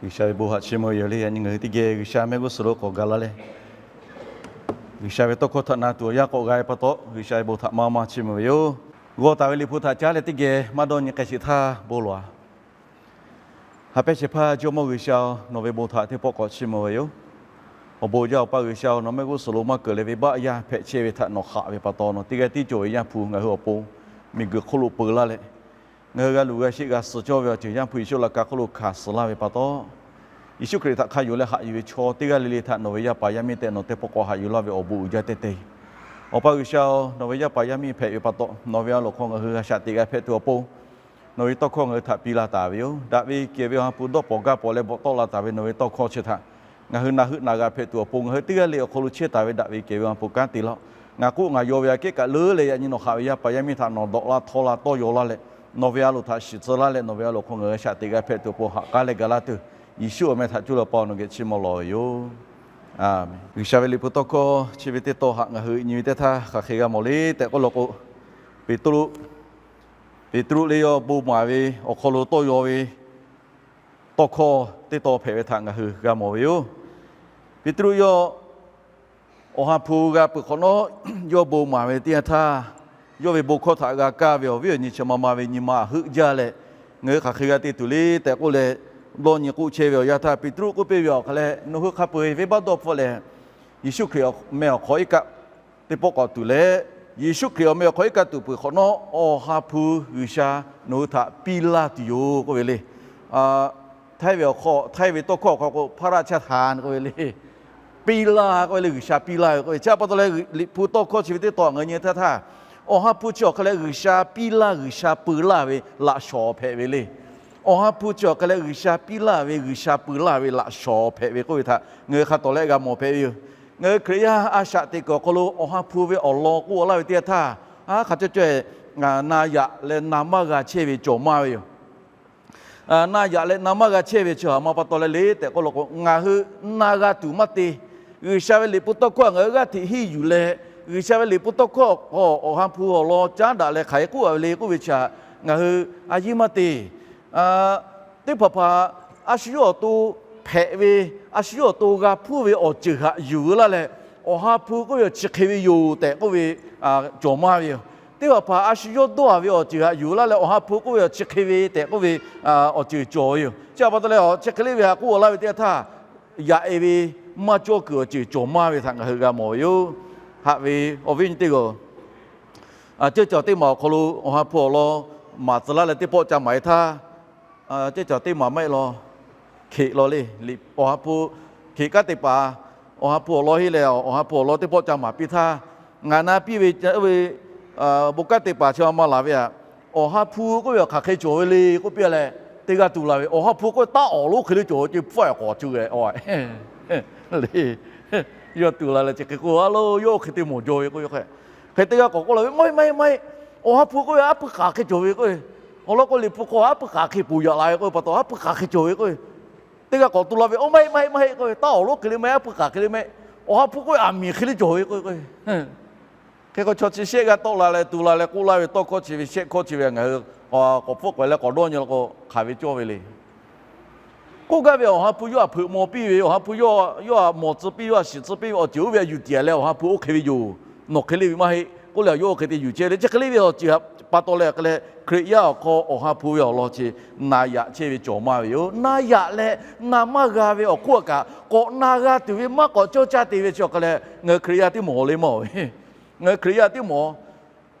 G'uiˬsha ve bon htaꞈ chiˇ mvuh ve yoˬ le. Yaꞈ nyi ngaˬ hui teˇ geh G'uiˬsha mehˆ g'uˇ suhˍ lo k'awꞈ gaˬ la leh, G'uiˬsha ve tawˇ hkawˇ htaꞈ na tuˬ awˬ yanˇ k'awꞈ g'a ve pa taw, G'uiˬsha ve bon htaꞈ maˇ maˇ chiˇ mvuh ve yoˬ. G'aw taˍ ve Liꞈ hpu htaꞈ caˉ leh teˇ geh maˇ dawˇ nyi k'ai sheˍ htaˇ bon lawˬ-a. Ha pehˉ shehˍ hpaˇ Jawˇmawˇ G'uiˬsha-oˬ, nawˬ ve bon htaꞈ teˇ pawˆ k'awꞈ chiˇ mvuh ve yoˬ. Awˬ bon jaˇ Awˬ pa G'uiˬsha-oˬ, nawˬ mehˆ g'uˇ suhˍ lo maˇ keunˍ leh venˇbaˆ yaˇ hpehꞈ chehˇ ve htaꞈ nawˬ haꞈ ve pa taw, nawˬ teˇ g'aˇ tiˉ cawˬ ve Yaˇ hpu ngaˬ hui awˬ pon miˬguiˬ hk'oˆ lo peu laˇ leh, ngaˬ hui g'a luˬ g'a sheˆ g'a suh cawˇ ve awˬ ceuˬ Yaˇ hpu Yeˍsuˆ laꞈ ka hk'oˆ lo hkanˍ suh laˇ ve pa taw, Yeˍsuˆ Hkriꞈ htaꞈ hk'a yonˍ leh haꞈ yuˬ ve chaw teˇ g'aˇ le le htaꞈ nawˬ ve yaˇ paˍ yaˇ miˇ tehꞈ nawˬ teˇ pawˆ k'awꞈ haꞈ yuˬ laˇ ve awˬ bon uiˍ jaˇ tehˇ tehˇ. Awˬ pa G'uiˬsha-oˬ, nawˬ ve yaˇ paˍ yaˇ miˇ hpehꞈ ve pa taw, nawˬ ve a loˍ hk'aw ngaˬ hui g'a shaꞈ teꞈ g'a hpehꞈ tuˬ awˬ pon, nawˬ ve tawˇ hkawˇ ngaˬ hui htaꞈ piˇ laˇ taˍ ve yoˬ. Daꞈ ve kehˬ ve Awˬ ha hpu dawˇ pawˍ gaˇ pawˍ leh bvuhꞈ tawˆ la taˍ ve nawˬ ve tawˇ hkawˇ chi htaꞈ ngaˬ hui naˬ heuˆ naˬ g'a hpehꞈ tuˬ awˬ pon, ngaˬ hui teˇ g'aˇ le awˬ hk'aw lo chehˇ taˍ ve daꞈ ve kehˬ ve Awˬ ha hpu kanˉ te laˇ-oˆ. Ngaˬ k'oˆ ngaˬ yaw ve aꞈ kehˉ kaꞈ leuˉ leh, yaꞈ nyi nawˬ haꞈ ve yaˇ paˍ yaˇ miˇ htaꞈ nawˬ dawꞈ laˇ htawˇ laˇ tawˇ yaw laˇ leh, nawˬ ve a loˍ htaꞈ shiˍ tcuh laˇ leh, nawˬ ve a loˍ hk'aw ngaˬ hui shaꞈ teꞈ g'a hpehꞈ tuˬ awˬ pon haꞈ k'aˉ leh ga laˇ tuˬ, Yeˍsuˆ awˬ meh htaꞈ cuˇ leh Awˬ pa nawˬ geh chiˇ mvuh lawˬ ve yoˬ. Aˬmenˍ. G'uiˬsha ve Liꞈ hpu tawˇ hkawˇ chi ve teˇ taw haꞈ ngaˬ hui nyi ve teˇ htaˇ hk'aˬ hk'e g'a mawˬ le tehꞈ k'oˆ law k'o, Peˍtruˆ, Peˍtruˆ le yawˇ bon maˍ ve awˬ hk'aw lo tawˇ yaw ve tawˇ hkawˇ teˇ taw hpehꞈ ve htaꞈ ngaˬ hui g'a mawˬ ve yoˬ. Peˍtruˆ yawˇ Awˬ ha hpu g'a peuˬ hk'awꞈ nawˉ, yawˇ bon maˍ ve teˇ yanˇ htaˇ, yawˇ ve bon hkawˇ htaꞈ g'a kaˇ ve awˬ viˉ awˬ nyi chi ma ma ve nyi ma heuˆ jaˇ leh, ngaˬ hui hk'aˬ hk'e g'a te tuˬ le tehꞈ k'oˆ leh, dawˇ nyi k'oˆ chehˇ ve awˬ yanˇ htaˇ, Peˍtruˆ k'oˆ piˇ ve awˬ hk'aw leh, Nawˬ hui hk'a peu-eˬ venˇbaˆ dawˇ hpfuhˆ leh, Yeˍsuˆ Hkriꞈ awˬ meh awˬ hk'aw iˉ kaˆ teˇ pawˆ k'awꞈ tuˬ leh, Yeˍsuˆ Hkriꞈ awˬ meh awˬ hk'aw iˉ kaˆ tuˬ peuˬ hk'awꞈ nawˉ, Awˬ ha hpu G'uiˬsha nawˬ hui htaꞈ piˇ laˇ tuˬ yoˬ k'oˆ ve le. Htaiˇ ve awˬ hk'aw, Htaiˇ ve tawˇ hkawˇ awˬ hk'aw k'o, พระราชทาน k'oˆ ve le. Piˇ laˇ k'oˆ ve le, G'uiˬsha piˇ laˇ ve k'oˆ ve. Chi pa taw leh, Liꞈ hpu tawˇ hkawˇ chi ve teˇ taw ngaˬ hui nyi htaˇ htaˇ, Awˬ ha hpu chi awˬ hk'a leh G'uiˬsha piˇ laˇ, G'uiˬsha peu laˇ ve laꞈ shawˍ hpehꞈ ve le. Awˬ ha hpu chi awˬ hk'a leh G'uiˬsha piˇ laˇ ve, G'uiˬsha peu laˇ ve laꞈ shawˍ hpehꞈ ve k'oˆ ve htaꞈ ngaˬ hui hk'a tawˍ leh g'a mawˬ hpehꞈ ve yoˬ. Ngaˬ hui Hkriꞈ yaˇ a shaꞈ teꞈ kuiˬ awˬ hk'aw lo Awˬ ha hpu ve awˬ lawn k'oˆ laˇ ve teˇ yanˇ htaˇ, a hk'a cawˇ cawˇ-e, na yaꞈ leh na maˇ g'a chehˇ ve cawˬ maˇ ve yoˬ. Na yaꞈ leh na maˇ g'a chehˇ ve chi htaꞈ ma pa taw leh le tehꞈ k'oˆ law k'o, ngaˬ hui na g'a tuˬ maˇ te. G'uiˬsha ve Liꞈ hpu tawˇ hkawˇ ngaˬ hui g'aˇ hteꞈ hiˇ yuˬ leh, G'uiˬsha ve Liꞈ hpu tawˇ hkawˇ awˬ ha hpu awˬ lawn caˉ daꞈ leh hk'aˬ hk'e k'oˆ ve le k'oˆ ve chi htaꞈ ngaˬ hui a yiˇ maˇ te. Teˇ hpaˍ hpaˍ a shu yawˇ awˬ to hpehꞈ ve, a shu yawˇ awˬ to g'a hpuˇ ve awˬ ceuˬ htaꞈ yuˬ laˇ leh, Awˬ ha hpu k'oˆ ve awˬ chi hk'e ve yoˬ tehꞈ k'oˆ ve cawˬ maˇ ve yoˬ. Teˇ hpaˍ hpaˍ a shu yawˇ dawˇ a ve awˬ ceuˬ htaꞈ yuˬ laˇ leh, Awˬ ha hpu k'oˆ ve awˬ chi hk'e ve tehꞈ k'oˆ ve awˬ ceuˬ cawˬ ve yoˬ. Chi htaꞈ pa taw leh, chi hk'e le ve htaꞈ k'oˆ laˇ ve teˇ yanˇ htaˇ, yaꞈ-e ve maˇ cawˇ kuiˬ awˬ ceuˬ cawˬ maˇ ve htaꞈ ngaˬ hui g'a mawˬ ve yoˬ. Haꞈ ve awˬ viˉ awˬ nyi teˇ g'aˇ, ceuˇ cawˬ teˇ maˬ awˬ hk'aw lo Awˬ ha hpu awˬ lawn maˍ tcuh laˇ leh teˇ pawˆ ca maˍ-e htaˇ, ceuˇ cawˬ teˇ maˬ maˇ heˆ law, hkeꞈ law le. Awˬ ha hpu hkeꞈ kanˉ te paˍ, Awˬ ha hpu awˬ lawn heˆ leh, Awˬ ha hpu awˬ lawn teˇ pawˆ ca maˍ piˇ htaˇ, ngaˬ na piˇ ve, ve bon kanˉ te paˍ chi ma ma laˬ ve htaꞈ, Awˬ ha hpu k'oˆ ve awˬ hk'aˬ hk'e cawˬ ve le k'oˆ piˇ leh, teˇ g'aˇ tuˬ la ve, Awˬ ha hpu k'oˆ ve taˉ awˍ lonˉ hk'e le cawˬ ve ce hpfuhˆ-e k'awꞈ cuˇ ve le. Yawˇ tuˬ la leh chi hk'e k'oˆ a lo, yawˇ oˇ hk'e te mawˬ jaw ve k'oˆ ve hk'e, hk'e teˇ g'aˇ k'awꞈ k'oˆ la ve, Maˇ heˆ, maˇ heˆ, maˇ heˆ. Awˬ ha hpu k'oˆ ve aˉ pui k'aˬ hk'e cawˬ ve k'oˆ ve, awˬ lawn k'o Liꞈ hpu hk'aw aˉ pui k'aˬ hk'e poˬ yaꞈ la ve k'oˆ ve pa taw, aˉ pui k'aˬ hk'e cawˬ ve k'oˆ ve, teˇ g'aˇ k'awꞈ tuˬ la ve, Oˇ maˇ heˆ, maˇ heˆ, maˇ heˆ k'oˆ ve, taˉ awˍ lonˉ hk'e le maˇ heˆ, aˉ pui k'aˬ hk'e le maˇ heˆ. Awˬ ha hpu k'oˆ ve aˬ miˍ hk'e le cawˬ ve k'oˆ ve k'o, hk'e k'o chaw chi shehˆ g'aˇ tawˆ la leh tuˬ la leh k'oˆ laˇ ve tawˇ hkawˇ chi ve shehˆ hkawˇ chi ve ngaˬ hui k'awꞈ hpfuhˆ k'awꞈ leh k'awꞈ dawˇ nyi la k'o, hk'aˬ ve cawˇ ve le. K'oˆ gaˇ ve Awˬ ha hpu yawˇ htaꞈ hpeuꞈ maw piˇ ve, Awˬ ha hpu yawˇ htaꞈ mawˬ tcuh piˇ, yawˇ htaꞈ shiˍ tcuh piˇ ve awˬ ceuˬ oˇ ve htaꞈ yuˬ tiˍ leh, Awˬ ha hpu oˇ hk'e ve yoˬ, nawˬ hk'e le ve maˇ heˆ k'oˆ leh, yawˇ oˇ hk'e te yuˬ chehˇ ve le. Chi hk'e le ve awˬ ceuˬ pa taw leh hk'e leh, Hkriꞈ yaˇ awˬ hk'aw Awˬ ha hpu ve awˬ lawn chi na yaꞈ chehˇ ve cawˬ maˇ ve yoˬ. Na yaꞈ leh na maˇ g'a ve awˬ hk'oˆ kaꞈ, k'awꞈ na g'a tuˬ ve maˇ k'awꞈ cawˇ caˇ te ve chi awˬ hk'e leh, ngaˬ hui Hkriꞈ yaˇ teˇ mawˬ le maˇ ve. Ngaˬ hui Hkriꞈ yaˇ teˇ mawˬ,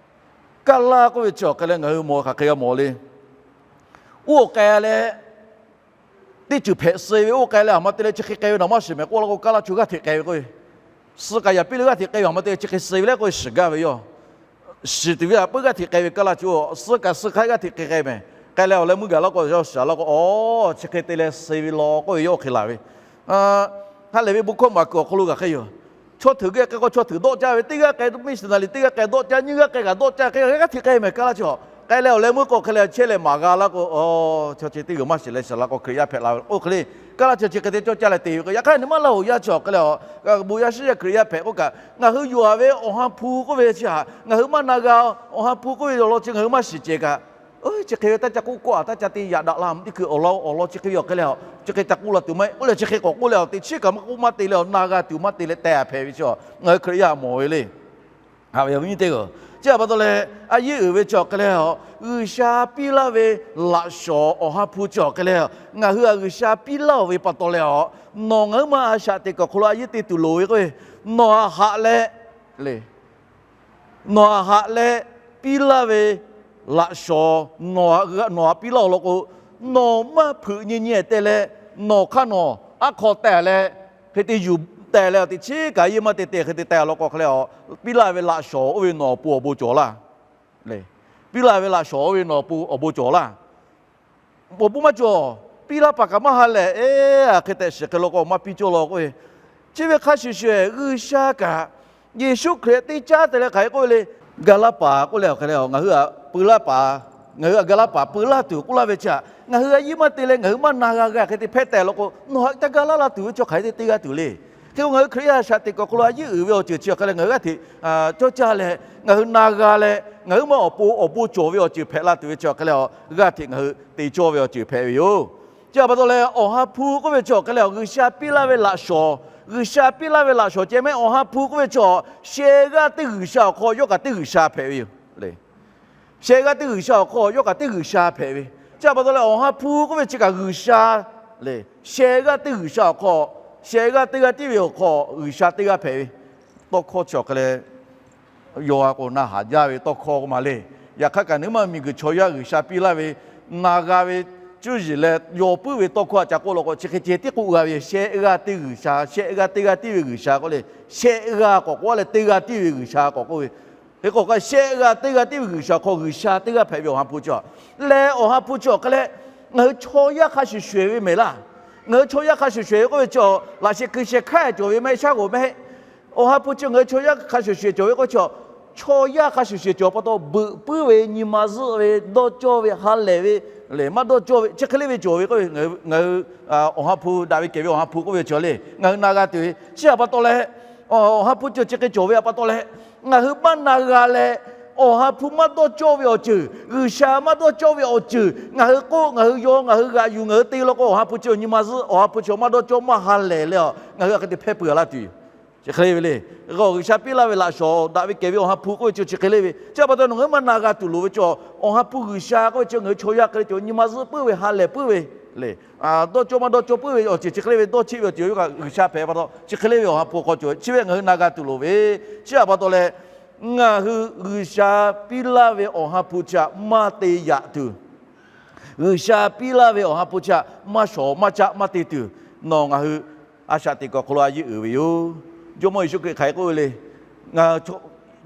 kaˇ laˇ k'oˆ ve chi awˬ hk'e leh ngaˬ hui mawˬ hk'aˬ hk'e g'a mawˬ le. Oˇ k'ai leh, teˇ ceuˬ hpehꞈ suh ve oˇ k'ai leh, aˬ ma te leh chi hk'e k'ai ve naˬ maˇ shiˍ mehˍ k'oˆ la k'o, kaˇ laˇ chaw g'aˇ hteꞈ k'ai ve k'oˆ ve, suh kaꞈ yaꞈ piˇ leh g'aˇ hteꞈ k'ai ve aˬ ma te leh chi hk'e suh ve le k'oˆ ve shiˍ gaˇ ve yoˬ. Shiˍ tuˬ ve htaꞈ puiˉ g'aˇ hteꞈ k'ai ve kaˇ laˇ chaw, suh kaꞈ suh hk'aˇ g'aˇ hteꞈ k'ai k'ai mehˍ. K'ai leh awˬ leh meuˇ gaˬ la k'o, yawˇ shiˍ la k'o, Aˬ, chi hk'e te leh suh ve law k'oˆ ve yawˇ oˇ hk'e laˬ ve. Ha lehˬ ve bon hkawˇ maˍ kuiˬ awˬ hk'aw lo kaꞈ hk'e yoˬ. Chaw hteuꞈ g'aˇ k'ai k'o chaw hteuꞈ dawˆ caˇ ve, teˇ g'aˇ k'ai missionary teˇ g'aˇ k'ai dawˆ caˇ, nyiˇ g'aˇ k'ai kaꞈ dawˆ caˇ, hk'e g'aˇ hteꞈ k'ai mehˍ kaˇ laˇ chaw. K'ai leh awˬ leh meuˇ k'o hk'e leh chehˇ leh maˍ g'a la k'o, Aˬ, chaw chi teˇ g'uiˬ maˇ shiˍ leh shiˍ la k'o Hkriꞈ yaˇ hpehꞈ la ve k'oˆ hk'e le. Kaˇ laˇ chaw chi hk'e te cawˇ caˇ leh te ve k'o, yaꞈ hk'aˇ nyi maˇ laˇ hoꞈ yaˇ chi awˬ hk'e leh, bon yaˇ shiˉ yaˇ Hkriꞈ yaˇ hpehꞈ k'oˆ kaꞈ, ngaˬ hui yuˬ-a ve Awˬ ha hpu k'oˆ ve chi htaꞈ ngaˬ hui maˇ na g'a. Awˬ ha hpu k'oˆ ve awˬ lawn chi ngaˬ hui maˇ shiˍ cehˬ kaꞈ, Chi hk'e ve taˇ ca k'oˆ kawˆ a, taˇ ca te yaꞈ daꞈ la mvuh teˇ hkui awˬ lawn awˬ lawn chi hk'e ve awˬ hk'e leh, chi hk'e ca k'oˆ la tuˬ maˇ heˆ k'oˆ leh, chi hk'e k'awꞈ k'oˆ leh awˬ teꞈ chiˉ kaꞈ maˇ k'oˆ maˇ te leh awˬ na g'a tuˬ maˇ te leh teh a hpehꞈ ve chi, ngaˬ hui Hkriꞈ yaˇ mawˬ ve le. Chi htaꞈ pa taw leh, a yeˇ uiˍ ve chi awˬ hk'e leh, G'uiˬsha piˇ laˇ ve laꞈ shawnˍ awˬ ha hpu chi awˬ hk'e leh, ngaˬ hui a G'uiˬsha piˇ laˇ oˬ ve pa taw leh, nawˬ ngaˬ hui maˇ a shaꞈ teꞈ kuiˬ awˬ hk'aw lo a yeˇ te tuˬ loˍ ve k'o, nawˬ haꞈ haꞈ leh le, nawˬ haꞈ haꞈ leh piˇ laˇ ve laꞈ shawnˍ nawˬ haꞈ piˇ laˇ oˬ law k'o, nawˬ maˇ hpeuꞈ nyi nyi te leh, nawˬ hk'aˇ nawˬ aˉ hk'aw teh leh, hk'e te yuˬ teh leh awˬ teꞈ chiˉ kaꞈ yeˇ maˇ te te hk'e te teh law k'o hk'e leh, piˇ laˇ ve laꞈ shawnˍ oˇ ve nawˬ awˬ pon awˬ bon cawˬ laˇ. Piˇ laˇ ve laꞈ shawnˍ oˇ ve nawˬ awˬ pon awˬ bon cawˬ laˇ. Awˬ bon maˇ cawˬ. Piˇ laˇ paˍ kaꞈ maˇ ha lehˬ, eˬ, hk'e tehꞈ shiˍ hk'e law k'o maˇ piˇ cawˇ law k'oˆ ve, chi ve hk'a shuˍ shuˍ G'uiˬsha kaꞈ, Yeˍsuˆ Hkriꞈ teˇ caˉ te leh hk'aˬ hk'e k'oˆ ve le. Gaˍlaˇ paˍ k'oˆ leh awˬ hk'e leh, ngaˬ hui a peu laˇ paˍ, ngaˬ hui a gaˍlaˇ paˍ peu laˇ tuˬ k'oˆ laˇ ve chi htaꞈ ngaˬ hui a yeˇ maˇ te leh ngaˬ hui maˇ na g'a g'a hk'e te hpehˇ teh law k'o, nawˬ haꞈ ca gaˍlaˇ la tuˬ ve chi hk'aˬ hk'e te te g'a tuˬ le. Hk'e k'o ngaˬ hui Hkriꞈ yaˇ a shaꞈ teꞈ kuiˬ awˬ hk'aw lo a yeˇ uiˍ ve awˬ ceuˬ chi awˬ hk'e leh ngaˬ hui g'aˇ hteꞈ cawˇ caˇ leh, ngaˬ hui na g'a leh, ngaˬ hui maˇ awˬ pon awˬ bon cawˬ ve awˬ ceuˬ hpehꞈ la tuˬ ve chi awˬ hk'e leh, g'aˇ hteꞈ ngaˬ hui te cawˇ ve awˬ ceuˬ hpehꞈ ve yoˬ. Chi htaꞈ pa taw leh, awˬ ha hpu k'oˆ ve chi awˬ hk'e leh, G'uiˬsha piˇ laˇ ve laꞈ shawnˍ, G'uiˬsha piˇ laˇ ve laꞈ shawnˍ ceh mehˆ awˬ ha hpu k'oˆ ve chi, sheh g'aˇ teˇ G'uiˬsha awˬ hk'aw yawˇ kaꞈ teˇ G'uiˬsha hpehꞈ ve yoˬ le. Sheh g'aˇ teˇ G'uiˬsha awˬ hk'aw yawˇ kaꞈ teˇ G'uiˬsha hpehꞈ ve. Chi htaꞈ pa taw leh, awˬ ha hpu k'oˆ ve chi kaꞈ G'uiˬsha le. Sheh g'aˇ teˇ G'uiˬsha awˬ hk'aw, sheh g'aˇ teˇ g'aˇ tiˉ ve awˬ hk'aw G'uiˬsha teˇ g'aˇ hpehꞈ ve. Tawˇ hkawˇ chi awˬ hk'e leh, yaw a k'o na haˍ jaˇ ve tawˇ hkawˇ k'oˆ ma le. Yaꞈ hk'aˇ kaꞈ nawˬ hui maˇ miˬguiˬ chaw yaˇ G'uiˬsha piˇ laˇ ve, na g'a ve, cuˇ yiˍ leh yaw puiˉ ve tawˇ hkawˇ htaꞈ ca k'oˆ law k'o, chi hk'e ceh tiˉ k'oˆ g'a ve, sheh g'aˇ teˇ G'uiˬsha, sheh g'aˇ teˇ g'aˇ tiˉ ve G'uiˬsha k'oˆ le. Sheh g'aˇ k'awꞈ k'oˆ leh teˇ g'aˇ tiˉ ve G'uiˬsha k'awꞈ k'oˆ ve. Hk'e k'o, sheh g'aˇ teˇ g'aˇ tiˉ ve G'uiˬsha awˬ hk'aw G'uiˬsha teˇ g'aˇ hpehꞈ ve awˬ ha hpu chi leh, awˬ ha hpu chi awˬ hk'e leh, ngaˬ hui chaw yaˇ hk'a shuˍ shuˍ ve mehˍ laˇ. Ngaˬ hui chaw yaˇ hk'a shuˍ shuˍ ve k'oˆ ve chi, laꞈ sheh hkui sheh hk'aˇ cawˬ ve maˇ heˆ, shaˉ g'oˍ maˇ heˆ. Awˬ ha hpu chi ngaˬ hui chaw yaˇ hk'a shuˍ shuˍ cawˬ ve k'oˆ ve chi, chaw yaˇ hk'a shuˍ shuˍ cawˬ pa taw, beuꞈ puiˉ ve, nyi ma zuhˆ ve, dawˇ cawˇ ve, ha lehˬ ve, lehˬ maˇ dawˇ cawˇ ve, chi hk'e le ve cawˬ ve k'oˆ ve, ngaˬ hui awˬ ha hpu, daꞈ ve kehˬ ve awˬ ha hpu k'oˆ ve chi le ngaˬ hui na g'a tuˬ ve. Chi htaꞈ pa taw leh, awˬ ha hpu chi chi hk'e cawˬ ve htaꞈ pa taw leh, ngaˬ hui maˇ na g'a leh, awˬ ha hpu maˇ dawˇ cawˇ ve awˬ ceuˬ, G'uiˬsha maˇ dawˇ cawˇ ve awˬ ceuˬ ngaˬ hui k'oˆ, ngaˬ hui yaw, ngaˬ hui g'aꞈ yuˬ, ngaˬ hui te law k'o, awˬ ha hpu chi awˬ nyi ma zuhˆ, awˬ ha hpu chi awˬ maˇ dawˇ cawˇ maˇ ha lehˬ leh, ngaˬ hui hk'e te hpehˇ peuˬ laˇ tuˬ yoˬ. Chi hk'e le ve le. G'uiˬsha piˇ laˇ ve laꞈ shawnˍ, daꞈ ve kehˬ ve awˬ ha hpu k'oˆ ve chi chi hk'e le ve. Chi htaꞈ pa taw nawˬ ngaˬ hui maˇ na g'a tuˬ loˍ ve chi, awˬ ha hpu G'uiˬsha k'oˆ ve chi ngaˬ hui chaw yaˇ hk'e le cawˬ, nyi ma zuhˆ puiˉ ve, ha lehˬ puiˉ ve le. Dawˇ cawˇ maˇ dawˇ cawˇ puiˉ ve awˬ ceuˬ chi hk'e le ve, dawˇ cheˆ ve awˬ ceuˬ yawˇ kaꞈ G'uiˬsha hpehꞈ pa taw chi hk'e le ve awˬ ha hpu awˬ hk'aw cawˬ ve. Chi ve ngaˬ hui na g'a tuˬ loˍ ve. Chi htaꞈ pa taw leh, ngaˬ hui G'uiˬsha piˇ laˇ ve awˬ ha hpu chi htaꞈ maˇ te yaꞈ tuˬ, G'uiˬsha piˇ laˇ ve awˬ ha hpu chi htaꞈ maˇ shawˍ maˇ caˆ maˇ te tuˬ, nawˬ ngaˬ hui a shaꞈ teꞈ kuiˬ awˬ hk'aw lo a yeˇ uiˍ ve yoˬ. Jawˇmawˇ Yeˍsuˆ Hkriꞈ hk'aˬ hk'e k'oˆ ve le.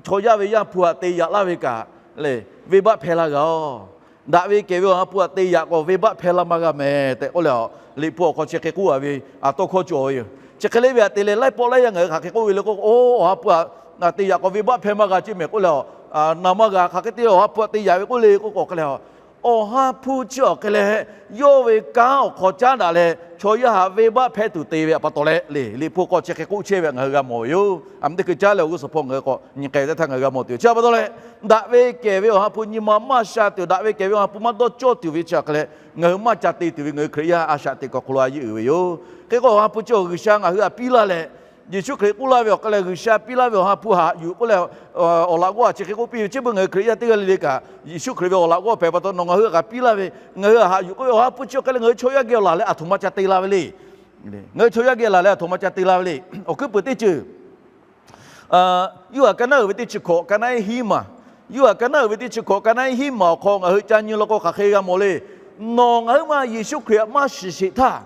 Chaw yaˇ ve Yaˇ hpu htaꞈ te yaꞈ laˇ ve kaꞈ le, venˇbaˆ hpehˇ laˇ g'a-oˬ. Daꞈ ve kehˬ ve awˬ ha hpu htaꞈ te yaꞈ k'o, venˇbaˆ hpehˇ laˇ maˇ g'a mehˍ tehꞈ k'oˆ leh, Liꞈ hpu awˬ hk'aw chi hk'e k'oˆ a ve, tawˇ hkawˇ cawˬ ve yoˬ. Chi hk'e le ve htaꞈ te leh, laiˉ pawˆ laiˉ yaˇ ngaˬ hui hk'aˬ hk'e k'oˆ ve le k'o, oˇ awˬ ha hpu htaꞈ te yaꞈ k'o, venˇbaˆ hpehˇ maˇ g'a ceˇ mehˍ k'oˆ leh, na maˇ g'a. Hk'aˬ hk'e te awˬ ha hpu htaꞈ te yaꞈ ve k'oˆ le k'oˆ k'o hk'e leh, awˬ ha hpu chi awˬ hk'e leh, yawˇ ve kanˉ awˬ hk'aw caˉ daꞈ leh, chaw yaˇ htaꞈ venˇbaˆ hpehˇ tuˬ te ve htaꞈ pa taw leh le, Liꞈ hpu hk'aw chi hk'e k'oˆ chehˇ ve htaꞈ ngaˬ hui g'a mawˬ ve yoˬ. A meh teˇ hkui caˉ leh awˬ g'uˇ suhˍ hpawˇ ngaˬ hui k'awꞈ nyi k'ai ve teˇ htaˇ ngaˬ hui g'a mawˬ tuˬ ve. Chi htaꞈ pa taw leh, daꞈ ve kehˬ ve awˬ ha hpu nyi ma maˇ sha tuˬ, daꞈ ve kehˬ ve awˬ ha hpu maˇ dawˇ cawˇ tuˬ ve chi awˬ hk'e leh, ngaˬ hui maˇ ca te tuˬ ve ngaˬ hui Hkriꞈ yaˇ a shaꞈ teꞈ kuiˬ awˬ hk'aw lo a yeˇ uiˍ ve yoˬ. Hk'e k'o awˬ ha hpu chi awˬ G'uiˬsha ngaˬ hui htaꞈ piˇ laˇ leh, Yeˍsuˆ Hkriꞈ k'oˆ laˇ ve awˬ hk'e leh, G'uiˬsha piˇ laˇ ve awˬ ha hpu haꞈ yuˬ k'oˆ leh, awˬ laꞈ g'awˇ chi hk'e k'oˆ piˇ ve, chi beuꞈ ngaˬ hui Hkriꞈ yaˇ teˇ g'aˇ le le kaꞈ, Yeˍsuˆ Hkriꞈ ve awˬ laꞈ g'awˇ hpehꞈ pa taw nawˬ ngaˬ hui htaꞈ kaꞈ piˇ laˇ ve, ngaˬ hui htaꞈ haꞈ yuˬ k'oˆ ve awˬ ha hpu chi awˬ hk'e leh ngaˬ hui chaw yaˇ geh awˬ laˬ leh aˬ htoꞈ ma ca te la ve le. Ngaˬ hui chaw yaˇ geh laˬ leh aˬ htoꞈ ma ca te la ve le. Awˬ hkuiˉ puiˍ teˇ ceuˬ, Yoˇhanˬ ka naˉ uiˍ ve teˇ chi hkawꞈ ka naˉ iˉ hiˉ maˬ, Yoˇhanˬ ka naˉ uiˍ ve teˇ chi hkawꞈ ka naˉ iˉ hiˉ maˬ awˬ hk'aw ngaˬ hui ca nyi law k'o hk'aˬ hk'e g'a mawˬ le. Nawˬ ngaˬ huiˉ ma Yeˍsuˆ Hkriꞈ htaꞈ maˇ shiˍ sheˍ htaˇ,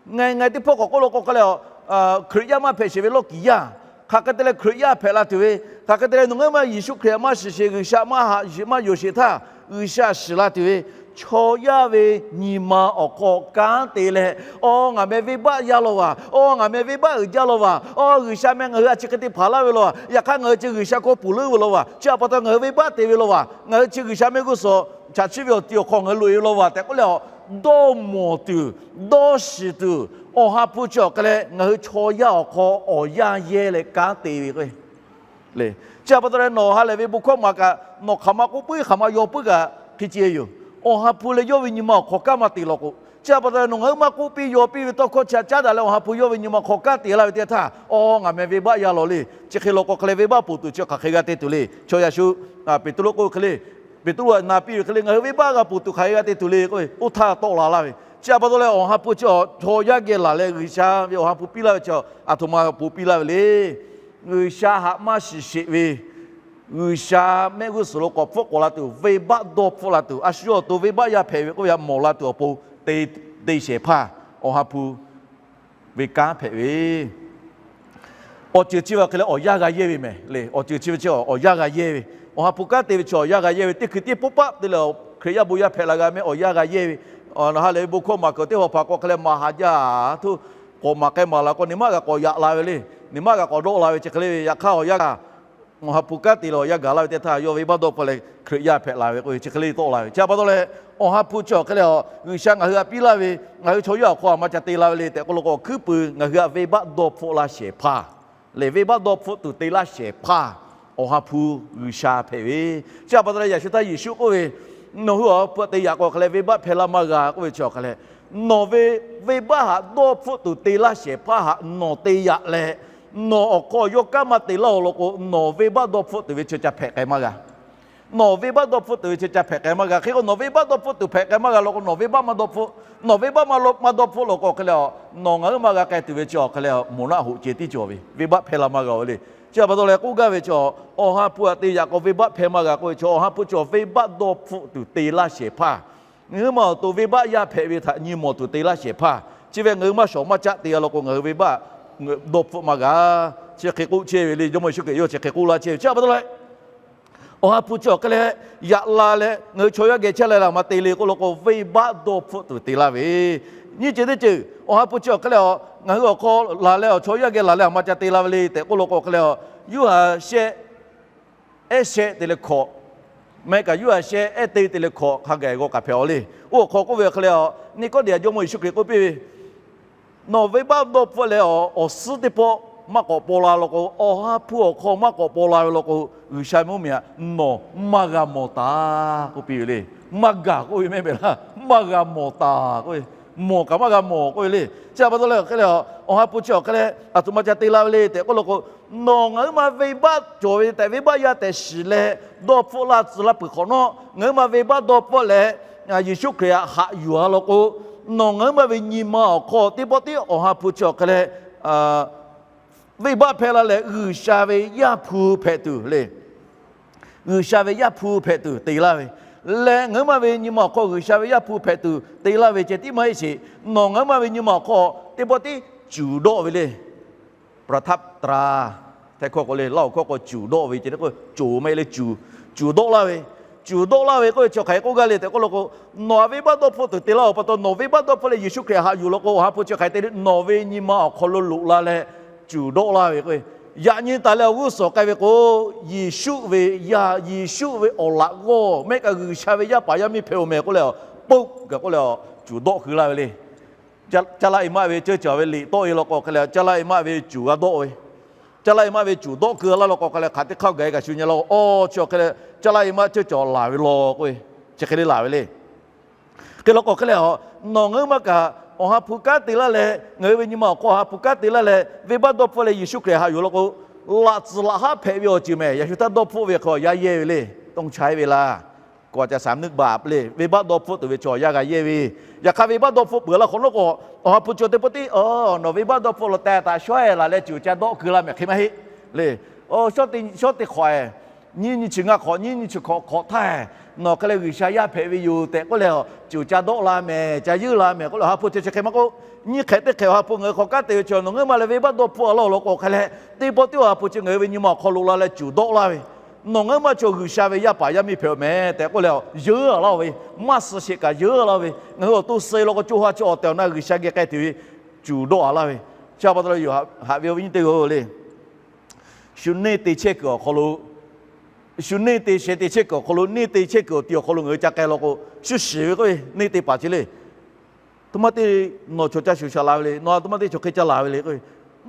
ngaˬ ngaˬ teˇ hpawˇ k'awꞈ k'oˆ law k'o hk'e leh, Hkriꞈ yaˇ maˇ hpehꞈ sheˍ ve lawˇ kiˍ yaˇ, hk'aˬ hk'e te leh Hkriꞈ yaˇ hpehꞈ la tuˬ ve, hk'aˬ hk'e te leh nawˬ ngaˬ huiˉ ma Yeˍsuˆ Hkriꞈ htaꞈ maˇ shiˍ sheˍ, G'uiˬsha maˇ haꞈ yuˬ maˇ yonˍ sheˍ htaˇ, G'uiˬsha shiˍ la tuˬ ve, chaw yaˇ ve nyi ma awˬ hk'aw kanˉ te leh, awˬ, ngaˬ meh venˇbaˆ yaˇ law vaˬ, awˬ, ngaˬ meh venˇbaˆ uiˍ jaˇ law vaˬ, awˬ, G'uiˬsha meh ngaˬ hui a chi hk'e te hpanˍ laˇ ve law vaˬ, yaꞈ hk'aˇ ngaˬ hui chi G'uiˬsha hk'aw ponˬ leuˉ ve law vaˬ, chi htaꞈ pa taw ngaˬ hui venˇbaˆ te ve law vaˬ, ngaˬ hui chi G'uiˬsha mehˆ g'uˇ suhˍ chaꞈ chiˇ ve awˬ ti awˬ hk'aw ngaˬ hui loꞈ e ve law vaˬ tehꞈ k'oˆ leh, dawˇ mawˬ tuˬ, dawˇ shiˍ tuˬ, awˬ ha hpu chi awˬ hk'e leh ngaˬ hui chaw yaˇ awˬ hk'aw awˬ yanˇ yehˇ leh kanˉ te ve k'o, chi htaꞈ pa taw leh nawˬ ha lehˬ ve bon hkawˇ maˬ kaꞈ, nawˬ hk'aˬ ma k'oˆ puiˉ hk'aˬ ma yaw puiˉ kaꞈ hk'e ce yoˬ. Awˬ ha hpu leh yawˇ ve nyi ma awˬ hk'aw kanˉ maˇ te law k'o, chi htaꞈ pa taw leh nawˬ ngaˬ huiˉ maˇ k'oˆ piˇ yaw piˇ ve tawˇ hkawˇ chi htaꞈ caˉ daꞈ leh Awˬ ha hpu yawˇ ve nyi ma hk'aw kanˉ te laˇ ve teˇ htaˇ, awˬ, ngaˬ meh venˇbaˆ yaˇ lawˬ le. Chi hk'e law k'o hk'e leh venˇbaˆ ponˬ tuˬ chi hk'aˬ hk'e g'a te tuˬ le. Chaw yaꞈ shu Peˍtruˆ k'oˆ ve hk'e le, Peˍtruˆ na piˇ ve hk'e le, ngaˬ hui venˇbaˆ g'a ponˬ tuˬ hk'aˬ hk'e g'a te tuˬ le k'oˆ ve, oˇ htaˇ tawˆ la laˇ ve. Chi htaꞈ pa taw leh Awˬ ha hpu chi awˬ chaw yaˇ geh laˬ leh G'uiˬsha ve Awˬ ha hpu piˇ laˇ ve chi aˬ htoꞈ ma ponˬ piˇ laˇ ve le. G'uiˬsha haꞈ maˇ shiˍ sheˍ ve, G'uiˬsha mehˆ g'uˇ suhˍ lo k'awꞈ hpfuhˆ k'awꞈ la tuˬ, venˇbaˆ dawˇ hpfuhˆ la tuˬ, a shu awˬ to venˇbaˆ yaˇ hpehꞈ ve k'oˆ ve htaꞈ mawˬ la tuˬ awˬ pon te, te shehˍ hpaˇ Awˬ ha hpu ve kanˉ hpehꞈ ve. Awˬ ceuˬ chi ve hk'e leh awˬ yanˇ g'a yehˇ ve mehˍ le. Awˬ ceuˬ chi ve chi awˬ yanˇ g'a yehˇ ve, Awˬ ha hpu kanˉ te ve chi awˬ yanˇ g'a yehˇ ve, teˇ hkui tiˉ poˇ paˆ te leh Hkriꞈ yaˇ bon yaˇ hpehꞈ la g'a mehˆ awˬ yanˇ g'a yehˇ ve. Ha lehˬ ve bon hkawˇ maˍ kuiˬ teˇ hpaˍ hpaˍ k'o hk'e leh maˍ haˍ jaˇ htoˇ, k'awꞈ maˍ k'ai maˍ la k'o, neˇ maˇ g'a k'awꞈ yaꞈ la ve le. Neˇ maˇ g'a k'awꞈ dawˆ la ve chi hk'e le ve. Yaꞈ hk'aˇ awˬ yanˇ g'a Awˬ ha hpu kanˉ te leh awˬ yanˇ gaˬ laˇ ve teˇ htaˇ, yawˇ venˇbaˆ dawˇ hpfuhˆ leh Hkriꞈ yaˇ hpehꞈ la ve k'oˆ ve chi hk'e le tawˆ la ve. Chi htaꞈ pa taw leh, Awˬ ha hpu chi awˬ hk'e leh a, G'uiˬsha ngaˬ hui htaꞈ piˇ laˇ ve, ngaˬ hui chaw yaˇ awˬ hk'aw a ma ca te la ve le tehꞈ k'oˆ law k'o, awˬ hkuiˉ puiˍ ngaˬ hui htaꞈ venˇbaˆ dawˇ hpfuhˆ laˇ shehˍ hpaˇ le, venˇbaˆ dawˇ hpfuhˆ tuˬ te laˇ shehˍ hpaˇ Awˬ ha hpu G'uiˬsha hpehꞈ ve. Chi htaꞈ pa taw leh yaꞈ shu htaˇ Yeˍsuˆ k'oˆ ve, nawˬ hui awˬ ha hpu htaꞈ te yaꞈ k'o hk'e leh venˇbaˆ hpehˇ laˇ maˇ g'a k'oˆ ve chi awˬ hk'e leh, nawˬ ve venˇbaˆ htaꞈ dawˇ hpfuhˆ tuˬ te laˇ shehˍ hpaˇ htaꞈ nawˬ te yaꞈ leh, nawˬ awˬ hk'aw yawˇ kanˉ maˇ te laˇ-oˬ law k'o, nawˬ venˇbaˆ dawˇ hpfuhˆ tuˬ ve chi ca hpehꞈ k'ai maˇ g'a. Nawˬ venˇbaˆ dawˇ hpfuhˆ tuˬ ve chi ca hpehꞈ k'ai maˇ g'a. Hk'e k'o nawˬ venˇbaˆ dawˇ hpfuhˆ tuˬ hpehꞈ k'ai maˇ g'a law k'o, nawˬ venˇbaˆ maˇ dawˇ hpfuhˆ. Nawˬ venˇbaˆ maˇ dawˇ hpfuhˆ law k'o hk'e leh a, nawˬ ngaˬ huiˉ maˇ g'a k'ai tuˬ ve chi awˬ hk'e leh a, moˍ naˆ hoꞈ ceh tiˉ cawˬ ve, venˇbaˆ hpehˇ laˇ maˇ g'a-oˬ ve le. Chi htaꞈ pa taw leh k'oˆ gaˇ ve chi, Awˬ ha hpu htaꞈ te yaꞈ k'aw venˇbaˆ hpehˇ maˇ g'a k'oˆ ve chi, Awˬ ha hpu chi venˇbaˆ dawˇ hpfuhˆ tuˬ te laˇ shehˍ hpaˇ, ngaˬ huiˉ maˇ awˬ to venˇbaˆ yaˇ hpehꞈ ve htaꞈ nyi mawˬ tuˬ te laˇ shehˍ hpaˇ. Chi ve ngaˬ hui maˇ shawˍ maˇ caˆ te g'a law k'o, ngaˬ hui venˇbaˆ dawˇ hpfuhˆ maˇ g'a. Chi hk'e k'oˆ chehˇ ve le. Jawˇmawˇ Yeˍsuˆ Hkriꞈ yawˇ chi hk'e k'oˆ laˇ chehˇ ve. Chi htaꞈ pa taw leh, Awˬ ha hpu chi awˬ hk'e leh yaꞈ la leh ngaˬ hui chaw yaˇ geh chehˇ leh leh a ma te le k'oˆ law k'o, venˇbaˆ dawˇ hpfuhˆ tuˬ te laˇ ve. Nyiˇ ceuˬ teˇ ceuˬ, Awˬ ha hpu chi awˬ hk'e leh a, ngaˬ hui awˬ hk'aw laˬ leh awˬ chaw yaˇ geh laˬ leh a ma ca te la ve le tehꞈ k'oˆ law k'o hk'e leh a, Yoˇhanˬ shehˆ ehˉ shehˆ te leh hkawꞈ, meh kaꞈ Yoˇhanˬ shehˆ ehˉ teˇ te leh hkawꞈ hk'a gaˬ g'aw k'aꞈ hpehꞈ-aw le. Oˇ awˬ hk'aw k'oˆ ve hk'e leh a, Niˆkawˇdeˍ htaꞈ Jawˇmawˇ Yeˍsuˆ Hkriꞈ k'oˆ piˇ ve, nawˬ venˇbaˆ dawˇ hpfuhˆ leh awˬ suhˉ teˇ pawˆ maˇ k'awꞈ paw la law k'o, Awˬ ha hpu awˬ hk'aw maˇ k'awꞈ paw la ve law k'o, G'uiˬsha mvuhˇmiˬ htaꞈ nawˬ maˇ g'a mawˬ taˍ k'oˆ piˇ ve le. Maˇ gaˬ k'oˆ ve mehˆ mehˍ laˇ, maˇ g'a mawˬ taˍ k'oˆ ve, mawˬ kaꞈ maˇ g'a mawˬ k'oˆ ve le. Chi htaꞈ pa taw leh hk'e leh a, Awˬ ha hpu chi awˬ hk'e leh a htoꞈ ma ca te la ve le tehꞈ k'oˆ law k'o, nawˬ ngaˬ huiˉ maˇ venˇbaˆ cawˬ ve tehꞈ venˇbaˆ yaˇ tehꞈ shiˍ leh dawˇ hpfuhˆ laˇ tcuh laˇ peuˬ hk'awꞈ nawˉ, ngaˬ huiˉ maˇ venˇbaˆ dawˇ hpfuhˆ leh Yeˍsuˆ Hkriꞈ htaꞈ haꞈ yuˬ-a law k'o, nawˬ ngaˬ huiˉ maˇ ve nyi ma awˬ hk'aw teˇ pawˆ tiˉ Awˬ ha hpu chi awˬ hk'e leh venˇbaˆ hpehˇ laˇ leh G'uiˬsha ve Yaˇ hpu hpehꞈ tuˬ le. G'uiˬsha ve Yaˇ hpu hpehꞈ tuˬ te laˇ ve leh, ngaˬ huiˉ maˇ ve nyi ma awˬ hk'aw G'uiˬsha ve Yaˇ hpu hpehꞈ tuˬ te laˇ ve ceh tiˉ maˇ heˆ sheˍ. Nawˬ ngaˬ huiˉ maˇ ve nyi ma awˬ hk'aw teˇ pawˆ tiˉ cuˬ dawˆ ve le. ประทับตรา htaiˇ hkawˇ k'o le, Laˇ huˍ hkawˇ k'o cuˬ dawˆ ve ceh tiˉ k'o, coˬ maˇ heˆ le, cuˬ, cuˬ dawˆ laˇ ve. Cuˬ dawˆ laˇ ve k'oˆ ve chi hk'aˬ hk'e k'oˆ gaˇ le tehꞈ k'oˆ law k'o, nawˬ htaꞈ venˇbaˆ dawˇ hpfuhˆ tuˬ te laˇ-oˬ pa taw, nawˬ venˇbaˆ dawˇ hpfuhˆ leh Yeˍsuˆ Hkriꞈ haꞈ yuˬ law k'o, Awˬ ha hpu chi hk'aˬ hk'e te le, nawˬ ve nyi ma awˬ hk'aw lo loꞈ la leh cuˬ dawˆ laˇ ve k'o, yaꞈ nyi taˍ leh awˬ g'uˇ suhˍ k'ai ve k'o, Yeˍsuˆ ve yaˇ, Yeˍsuˆ ve awˬ laꞈ g'awˇ mehˆ kaꞈ G'uiˬsha ve yaˇ paˍ yaˇ miˇ hpehꞈ-oˬ mehˍ k'oˆ leh, poˆ gaˬ k'oˆ leh cuˬ dawˆ keu laˇ ve le. Caˇ laˇ e maˆ ve ceuˇ caˬ ve liꞈ tawˆ e law k'o hk'e leh, caˇ laˇ e maˆ ve cuˬ g'a dawˆ ve, caˇ laˇ e maˆ ve cuˬ dawˆ keu laˇ law k'o hk'e leh, hk'aˬ teˇ hk'aˇ gaˬ e kaꞈ shu nyi law k'o, awˬ chi awˬ hk'e leh caˇ laˇ e maˆ ceuˇ caˬ laˬ ve law k'o, chi hk'e le laˬ ve le. Hk'e law k'o hk'e leh a, nawˬ ngaˬ huiˉ maˇ kaꞈ Awˬ ha hpu kanˉ te laˇ leh ngaˬ hui ve nyi ma awˬ hk'aw Awˬ ha hpu kanˉ te laˇ leh venˇbaˆ dawˇ hpfuhˆ leh Yeˍsuˆ Hkriꞈ haꞈ yuˬ law k'o, laꞈ tcuhˍ laꞈ haˉ hpehꞈ ve awˬ ceuˬ mehˍ. Yaꞈ shu htaˇ dawˇ hpfuhˆ ve hk'e yaˇ yehˇ ve le. Tawˇ cha e ve laˇ. K'o ca saˍ nuˆ baˬ le, venˇbaˆ dawˇ hpfuhˆ tuˬ ve chaw yaˇ g'a yehˇ ve. Yaꞈ hk'aˇ venˇbaˆ dawˇ hpfuhˆ peuˬ laˇ hk'awꞈ nawˉ k'o, Awˬ ha hpu chi teˇ pawˆ tiˉ, nawˬ venˇbaˆ dawˇ hpfuhˆ law tehꞈ taꞈ shawˉ e laˬ leh cuˬ ca dawˆ keu laˇ mehˍ hk'e maˇ heˆ le. Shawˉ teˇ hk'awꞈ e, nyiˇ nyi chi ngaˇ hk'awꞈ, nyiˇ nyi chi hk'awꞈ hk'awꞈ htaˇ, nawˬ hk'e leh G'uiˬsha yaˇ hpehꞈ ve yoˬ tehꞈ k'oˆ leh, cuˬ ca dawˆ la mehˍ, ca yeunˇ la mehˍ k'oˆ leh, Awˬ ha hpu chi chi hk'e maˇ k'oˆ, nyiˇ hk'ehꞈ teˇ hk'ehꞈ Awˬ ha hpu ngaˬ hui hk'aw kanˉ te ve chi nawˬ ngaˬ huiˉ maˇ leh venˇbaˆ dawˇ hpfuhˆ laˇ-oˬ law k'o hk'e leh, teˇ pawˆ tiˉ Awˬ ha hpu chi ngaˬ hui ve nyi ma awˬ hk'aw loꞈ la leh cuˬ dawˆ laˇ ve, nawˬ ngaˬ huiˉ maˇ chaw G'uiˬsha ve yaˇ paˍ yaˇ miˇ hpehꞈ-oˬ mehˍ tehꞈ k'oˆ leh, yeunˇ laˇ-oˬ ve, maˇ suh sheˍ kaꞈ yeunˇ laˇ ve, ngaˬ hui awˬ to suh e law k'o co ha chi awˬ tehˬ awˬ na G'uiˬsha geh k'ai tuˬ ve cuˬ dawˆ a laˇ ve. Chi pa taw leh yoˬ, haꞈ ve awˬ viˉ nyi teˇ g'aˇ le, shu neˇ te chehˇ kuiˬ awˬ hk'aw lo, shu neˇ te sheh te chehˇ kuiˬ awˬ hk'aw lo, neˇ te chehˇ kuiˬ awˬ ti awˬ hk'aw lo ngaˬ hui ca k'ai law k'o, shu shiˍ ve k'oˆ ve neˇ te paˍ chi le. Aˬ htoꞈ ma te nawˬ chaw ca shuˍ shaˍ la ve le, nawˬ aˬ htoꞈ ma te chaw hk'e ca laˬ ve le k'oˆ ve,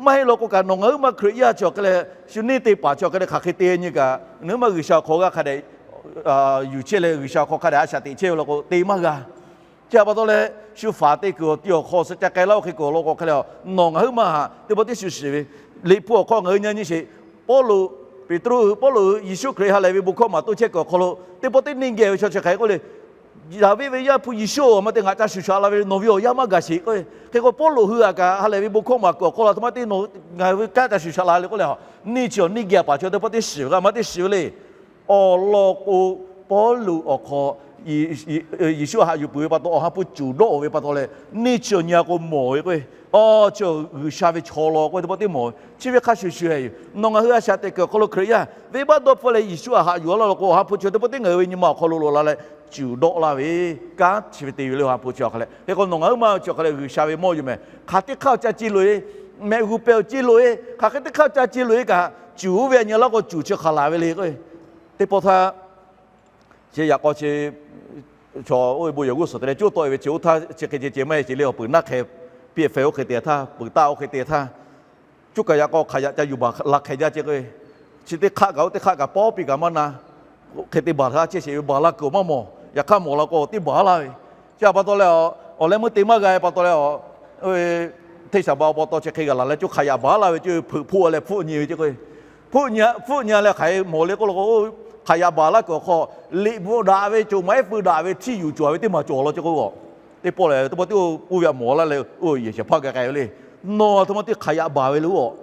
maˇ heˆ law k'o kaꞈ nawˬ ngaˬ huiˉ maˇ Hkriꞈ yaˇ chi awˬ hk'e leh, shu neˇ te paˍ chi awˬ hk'e leh hk'aˬ hk'e te nyi kaꞈ, ngaˬ huiˉ maˇ G'uiˬsha awˬ hk'aw g'a hk'a dehꞈ yuˬ chehˇ leh G'uiˬsha awˬ hk'aw hk'a dehꞈ a shaꞈ teꞈ chehˇ ve law k'o te maˇ g'a. Chi htaꞈ pa taw leh, shu faˍ te kuiˬ awˬ ti awˬ hk'aw suh ca k'ai laˇ oˇ hk'e kuiˬ awˬ lawn k'o hk'e leh, nawˬ ngaˬ huiˉ maˇ haꞈ teˇ pawˆ tiˉ shu shiˍ ve, Liꞈ hpu awˬ hk'aw ngaˬ hui nyi nyi sheˍ. Pawˇluꞈ, Peˍtruˆ, Pawˇluꞈ Yeˍsuˆ Hkriꞈ ha lehˬ ve bon hkawˇ maˍ toˇ chehˇ kuiˬ awˬ hk'aw lo teˇ pawˆ tiˉ neˇ geh ve chaw chi hk'e k'oˆ le, Daˍviˆ ve yaˇ hpu Yeˍsuˆ-oˬ, a ma te ngaˬ ca shuˍ shaꞈ la ve le, nawˬ ve awˬ yanˇ maˇ gaˬ sheˍ k'o. Hk'e k'o Pawˇluꞈ hui a kaꞈ ha lehˬ ve bon hkawˇ maˍ kuiˬ awˬ hk'aw lo a htoꞈ ma te nawˬ ngaˬ hui kanˉ ca shuˍ shaꞈ la le k'oˆ leh, neˇ chi awˬ neˇ geh a paˍ chaw teˇ pawˆ tiˉ shiˍ ve k'o a ma te shiˍ ve le. Awˬ lawn k'o, Pawˇluꞈ awˬ hk'aw Yeˍsuˆ haꞈ yuˬ peuˬ ve pa taw, Awˬ ha hpu cuˬ dawˆ ve pa taw leh, neˇ chi awˬ nyi a k'o mawˬ ve k'o, awˬ chi G'uiˬsha ve chaw law k'o teˇ pawˆ tiˉ mawˬ ve. Chi ve hk'a shuˍ shuˍ hehꞈ yoˬ. Nawˬ ngaˬ hui a shaꞈ teꞈ kuiˬ awˬ hk'aw lo Hkriꞈ yaˇ venˇbaˆ dawˇ hpfuhˆ leh Yeˍsuˆ haꞈ yuˬ laˇ law k'o, Awˬ ha hpu chi teˇ pawˆ tiˉ ngaˬ hui ve nyi ma awˬ hk'aw lo loꞈ la leh cuˬ dawˆ laˇ ve, kanˉ chi ve te ve le Awˬ ha hpu chi awˬ hk'a leh. Hk'e k'o nawˬ ngaˬ huiˉ maˇ chi awˬ hk'a leh G'uiˬsha ve mawˇ yoˬ mehˍ. Hk'aˬ teˇ hk'aˇ ca ce loꞈ e, mehꞈ g'uˬ pehˬ awˬ ce loꞈ e, hk'aˬ hk'e teˇ hk'aˇ ca ce loꞈ e kaꞈ, cuˬ oˇ ve a nyi laˇ k'o cuˬ chi hk'aˬ laˬ ve le k'o. Teˇ pawˆ htaˇ chi yaꞈ k'aw chi chaw oˇ ve bon yehˬ g'uˇ suhˍ te leh coˇ tawˆ e ve chi oˇ htaˇ chi hk'e ceh ceh maˇ heˆ ce le, awˬ peuˬ naˆ hk'e piˇ feh oˇ hk'e te htaˇ, peuˬ taˆ oˇ hk'e te htaˇ, coˇ kaˬ yaꞈ k'aw hk'aˬ yaꞈ ca yuˬ baˬ la hk'e jaˇ ce k'o, chi teˇ hk'aˆ kaꞈ oˇ teˇ hk'aˆ kaꞈ pawˇ piˇ kaꞈ maˇ na, hk'e te baˬ htaˇ chehˇ sheˍ ve baˬ la kuiˬ awˬ maˇ mawˬ. Yaꞈ hk'aˇ mawˬ la k'o teˇ baˬ laˇ ve. Chi htaꞈ pa taw leh, awˬ leh meuˇ te maˇ g'a ve pa taw leh, hteˇ shaˍ ba awˬ pa taw chi hk'e g'a laˬ leh coˇ hk'aˬ yaꞈ baˬ laˇ ve ce, hpeuꞈ hpfuhˆ leh hpfuhˆ nyi ve ce k'o, hpfuhˆ nyi leh hk'aˬ hk'e mawˬ le k'oˆ la k'o, hk'aˬ yaꞈ baˬ laˇ kuiˬ awˬ hk'aw, liꞈ bvuhꞈ daꞈ ve cawˬ maˇ heˆ, pui daꞈ ve htiˇ yuˬ cawˬ ve teˇ maˬ cawˬ law ce k'o, teˇ pawˆ lehˬ teˇ pawˆ tiˉ oˇ ve htaꞈ mawˬ laˇ leh, oˇ yehˬ shehˍ hpaˇ g'a k'ai ve le. Nawˬ a htoꞈ ma teˇ hk'aˬ yaꞈ baˬ ve le oˬ.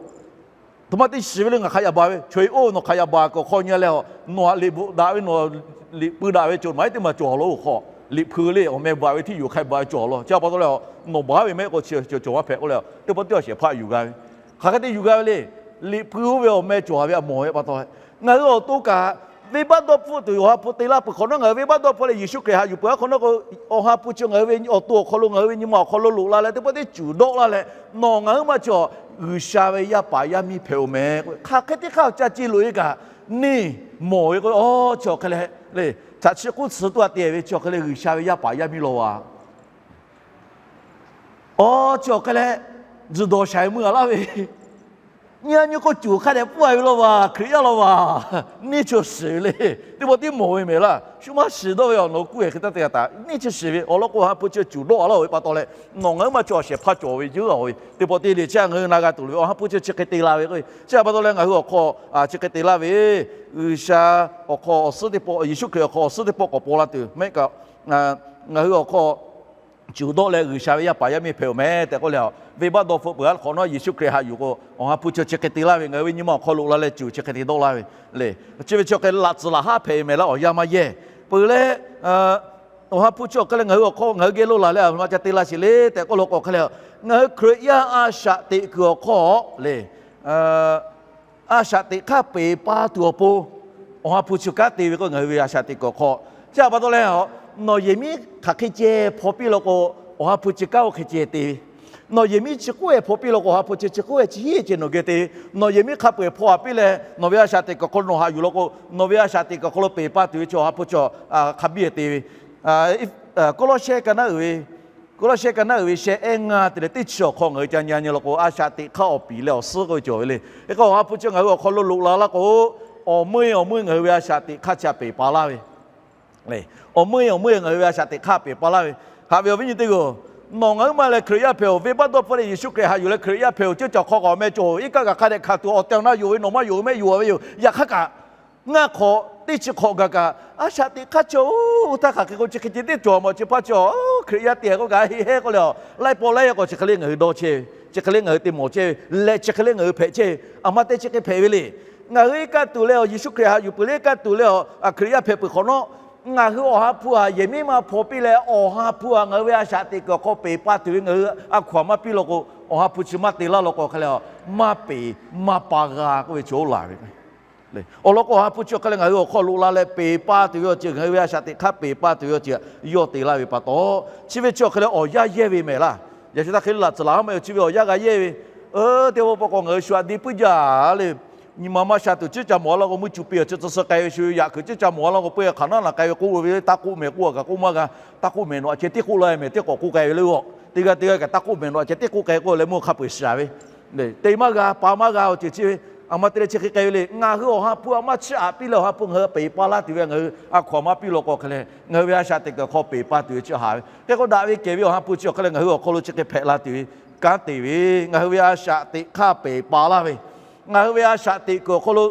Htoꞈ ma teˇ shiˍ ve le ngaˬ hk'aˬ yaꞈ baˬ ve, chaw e oˇ nawˬ hk'aˬ yaꞈ baˬ kuiˬ awˬ hk'aw nyi leh, nawˬ htaꞈ liꞈ bvuhꞈ daꞈ ve, nawˬ liꞈ pui daꞈ ve cawˬ maˇ heˆ teˇ maˬ cawˬ law oˇ hk'aw, liꞈ hpui le awˬ meh baˬ ve htiˇ yuˬ hk'a baˬ ve cawˬ law. Chi htaꞈ pa taw leh, nawˬ baˬ ve mehˆ k'o chi cawˬ maˇ hpehꞈ k'oˆ leh, teˇ pawˆ tiˉ awˬ shehˍ hpaˇ yuˬ g'a ve. Hk'aˬ hk'e te yuˬ g'a ve le. Liꞈ hpui oˇ ve awˬ meh cawˬ ve a mawˬ ve pa taw, ngaˬ hui awˬ to kaꞈ venˇbaˆ dawˇ hpfuhˆ tuˬ Awˬ ha hpu te laˇ peuˬ hk'awꞈ nawˉ, ngaˬ hui venˇbaˆ dawˇ hpfuhˆ leh Yeˍsuˆ Hkriꞈ haꞈ yuˬ peuˬ a hk'awꞈ nawˉ k'o, Awˬ ha hpu chi ngaˬ hui ve awˬ to awˬ hk'aw lo ngaˬ hui ve nyi ma awˬ hk'aw lo loꞈ la leh teˇ pawˆ teˇ cuˬ dawˆ laˇ leh, nawˬ ngaˬ huiˉ maˇ chi G'uiˬsha ve yaˇ paˍ yaˇ miˇ hpehꞈ oˬ mehˍ. Hk'aˬ hk'e teˇ hk'aˇ ca ce loꞈ e kaꞈ, neˇ mawˬ ve k'o, awˬ chi awˬ hk'e leh le, chaꞈ chi k'uˉ tcuh tuˬ a te ve chi awˬ hk'e leh G'uiˬsha ve yaˇ paˍ yaˇ miˇ law va awˬ chi awˬ hk'e leh, tzuhˬ dawˬ shaiˍ mui a laˇ ve, nyi a nyi k'o cuˬ hk'a dehꞈ pfuhˇ a ve law va, Hkriꞈ yaˇ law va, neˇ chi awˬ shiˍ ve le. Teˇ pawˆ tiˉ mawˬ ve mehˍ laˇ. Shu maˇ shiˍ dawˇ ve awˬ nawˬ kuˇ e hk'e taˇ te g'a taꞈ, neˇ chi shiˍ ve awˬ lawn k'o Awˬ ha hpu chi cuˬ dawˆ a laˇ oˬ ve pa taw leh, nawˬ ngaˬ huiˉ maˇ chi awˬ shehˍ hpaˇ cawˬ ve yeuˇ a ve teˇ pawˆ teˇ le chi ngaˬ hui na g'a tuˬ loˬ ve Awˬ ha hpu chi chi hk'e te la ve k'o, chi htaꞈ pa taw leh ngaˬ hui awˬ hk'aw chi hk'e te laˇ ve, G'uiˬsha awˬ hk'aw awˬ suhˉ teˇ pawˆ, Yeˍsuˆ Hkriꞈ awˬ hk'aw awˬ suhˉ teˇ pawˆ k'awꞈ paw la tuˬ mehˆ kaꞈ, ngaˬ hui awˬ hk'aw cuˬ dawˆ leh G'uiˬsha ve yaˇ paˍ yaˇ miˇ hpehꞈ oˬ mehˍ tehꞈ k'oˆ leh, venˇbaˆ dawˇ hpfuhˆ peuˬ a hk'awꞈ nawˉ Yeˍsuˆ Hkriꞈ haꞈ yuˬ k'o, Awˬ ha hpu chi chi hk'e te laˇ ve, ngaˬ hui ve nyi ma awˬ hk'aw loꞈ la leh cuˬ chi hk'e te dawˆ laˇ ve le. Chi ve chi hk'e laꞈ tcuhˍ laꞈ haˉ hpehꞈ ve mehˍ laˇ, awˬ yanˇ maˇ yehˇ peuˬ leh, Awˬ ha hpu chi awˬ hk'e leh ngaˬ hui awˬ hk'aw ngaˬ hui geh lo laˬ leh a ma ca te la sheˍ le tehꞈ k'oˆ law k'o hk'e leh, ngaˬ hui Hkriꞈ yaˇ a shaꞈ teꞈ kuiˬ awˬ hk'aw le, a shaꞈ teꞈ hk'aˇ peˬ pa tuˬ awˬ pon, Awˬ ha hpu chi kanˉ te ve k'o ngaˬ hui ve a shaꞈ teꞈ kuiˬ awˬ hk'aw. Chi htaꞈ pa taw leh, nawˬ yehˬ miˉ hk'aˬ hk'e ceh hpaw piˇ law k'o, Awˬ ha hpu chi kanˉ oˇ hk'e ceh te ve. Nawˬ yehˬ miˉ chi k'oˆ e hpaw piˇ law k'o, Awˬ ha hpu chi chi k'oˆ e chi hiˉ ceh nawˬ geh te ve. Nawˬ yehˬ miˉ hk'a peu eˬ hpaw a piˇ leh nawˬ ve a shaꞈ teꞈ kuiˬ awˬ hk'aw lo nawˬ haꞈ yuˬ law k'o, nawˬ ve a shaꞈ teꞈ kuiˬ awˬ hk'aw lo peˬ pa tuˬ ve chi Awˬ ha hpu chi hk'a biˇ te ve. Kawˇlawˇshehˇ ka naˉ uiˍ ve, Kawˇlawˇshehˇ ka naˉ uiˍ ve sheh ehˉ ngaˇ te leh teˇ chi awˬ hk'aw ngaˬ hui ca nyi a nyi law k'o, a shaꞈ teꞈ hk'aˇ awˬ piˍ leh awˬ suhˉ k'oˆ ve cawˬ ve le. Hk'e k'o Awˬ ha hpu chi ngaˬ hui awˬ hk'aw lo loꞈ la laˇ k'o, awˬ meuˇ awˬ meuˇ ngaˬ hui ve a shaꞈ teꞈ hk'aˇ chi htaꞈ peˬ pa laˇ ve. Awˬ meuˇ awˬ meuˇ ngaˬ hui ve a shaꞈ teꞈ hk'aˇ peˬ pa laˇ ve. Haꞈ ve awˬ viˉ nyi teˇ g'aˇ, nawˬ ngaˬ huiˉ maˬ leh Hkriꞈ yaˇ hpehꞈ oˬ, venˇbaˆ dawˇ hpfuhˆ leh Yeˍsuˆ Hkriꞈ haꞈ yuˬ leh Hkriꞈ yaˇ hpehꞈ oˬ, ceuˇ caˬ hk'aw kaꞈ awˬ meh cawˬ oˬ, iˉ kaˆ kaꞈ hk'a dehꞈ hkanˍ tuˬ awˬ tehˬ awˬ na yonˍ ve nawˬ maˇ yonˍ ve mehˆ yonˍ ve yoˬ. Yaꞈ hk'aˇ kaꞈ, ngaˇ hk'awꞈ teˇ chi hk'awꞈ gaˬ kaꞈ, a shaꞈ teꞈ hk'aˇ chi oˬ, oˇ htaˇ hk'aˬ hk'e k'o chi hk'e ceh teˇ cawˬ mawˬ chi hpaˇ chi a, Hkriꞈ yaˇ te k'oˆ kaꞈ heˆ heˆ k'oˆ leh a, laiˉ pawˆ laiˉ yaˇ k'awꞈ chi hk'e le ngaˬ hui dawˇ chehˇ ve, chi hk'e le ngaˬ hui te mawˬ chehˇ ve leh chi hk'e le ngaˬ hui hpehꞈ chehˇ ve, a ma te chi hk'e hpehꞈ ve le. Ngaˬ hui iˉ kaˆ tuˬ leh awˬ Yeˍsuˆ Hkriꞈ haꞈ yuˬ peuˬ leh iˉ kaˆ tuˬ leh a, Hkriꞈ yaˇ hpehꞈ peuˬ hk'awꞈ nawˉ, ngaˬ hui Awˬ ha hpu htaꞈ yehˬ miˉ maˇ hpaw piˇ leh Awˬ ha hpu htaꞈ ngaˬ hui ve a shaꞈ teꞈ kuiˬ awˬ hk'aw peˬ pa tuˬ ve ngaˬ hui a hkaw aˬ maˇ piˇ law k'o, Awˬ ha hpu chi maˇ te laˇ law k'o hk'e leh a, maˇ peˬ maˇ pa g'a k'oˆ ve chi oˇ laˬ ve. Awˬ lawn k'o Awˬ ha hpu chi awˬ hk'e leh ngaˬ hui awˬ hk'aw loꞈ la leh peˬ pa tuˬ ve awˬ ceuˬ, ngaˬ hui ve a shaꞈ teꞈ hk'aˇ peˬ pa tuˬ ve awˬ ceuˬ yawˇ te laˇ ve pa taw, chi ve chi awˬ hk'e leh awˬ yanˇ yehˇ ve mehˍ laˇ. Yaꞈ shu htaˇ hk'e le laꞈ tcuhˍ laꞈ haˉ maˇ yoˬ, chi ve awˬ yanˇ g'a yehˇ ve. Teˇ pawˆ pawˆ k'o ngaˬ hui shu aꞈ de puiˉ jaˇ le. Nyi ma maˇ sha tuˬ ceuˇ ca mawˬ a laˇ k'o, mvuhˇ cuˬ piˇ awˬ chi tcuh suh k'ai ve shu yaꞈ kuiˬ ceuˇ ca mawˬ a laˇ k'o, peuˬ hk'aˬ naˉ naˬ k'ai ve k'oˆ ve, taˇ k'oˆ mehˍ k'oˆ a kaꞈ k'oˆ maˇ g'a. Taˇ k'oˆ mehˍ nawˬ aꞈ ceh teˇ k'oˆ la mehˍ teˇ k'awꞈ k'oˆ k'ai ve le. Teˇ g'aˇ teˇ g'aˇ kaꞈ taˇ k'oˆ mehˍ nawˬ aꞈ ceh teˇ k'oˆ k'ai k'oˆ leh mvuhˇ hk'a peu eˬ shiˍ a ve, te maˇ g'a pa maˇ g'a awˬ ceuˬ chi ve A ma te leh chi hk'e k'ai ve le. Ngaˬ hui Awˬ ha hpu a maˇ chiˇ aꞈ piˇ leh Awˬ ha hpu ngaˬ hui peˬ pa laˇ tuˬ ve, ngaˬ hui a hkaw a maˇ piˇ law k'o hk'e leh, ngaˬ hui ve a shaꞈ teꞈ kuiˬ awˬ hk'aw peˬ pa tuˬ ve chi haꞈ ve. Hk'e k'o daꞈ ve kehˬ ve Awˬ ha hpu chi awˬ hk'e leh ngaˬ hui awˬ hk'aw lo chi hk'e hpehꞈ la tuˬ ve kanˉ te ve, ngaˬ hui ve a shaꞈ teꞈ hk'aˇ peˬ pa laˇ ve, ngaˬ hui ve a shaꞈ teꞈ kuiˬ awˬ hk'aw lo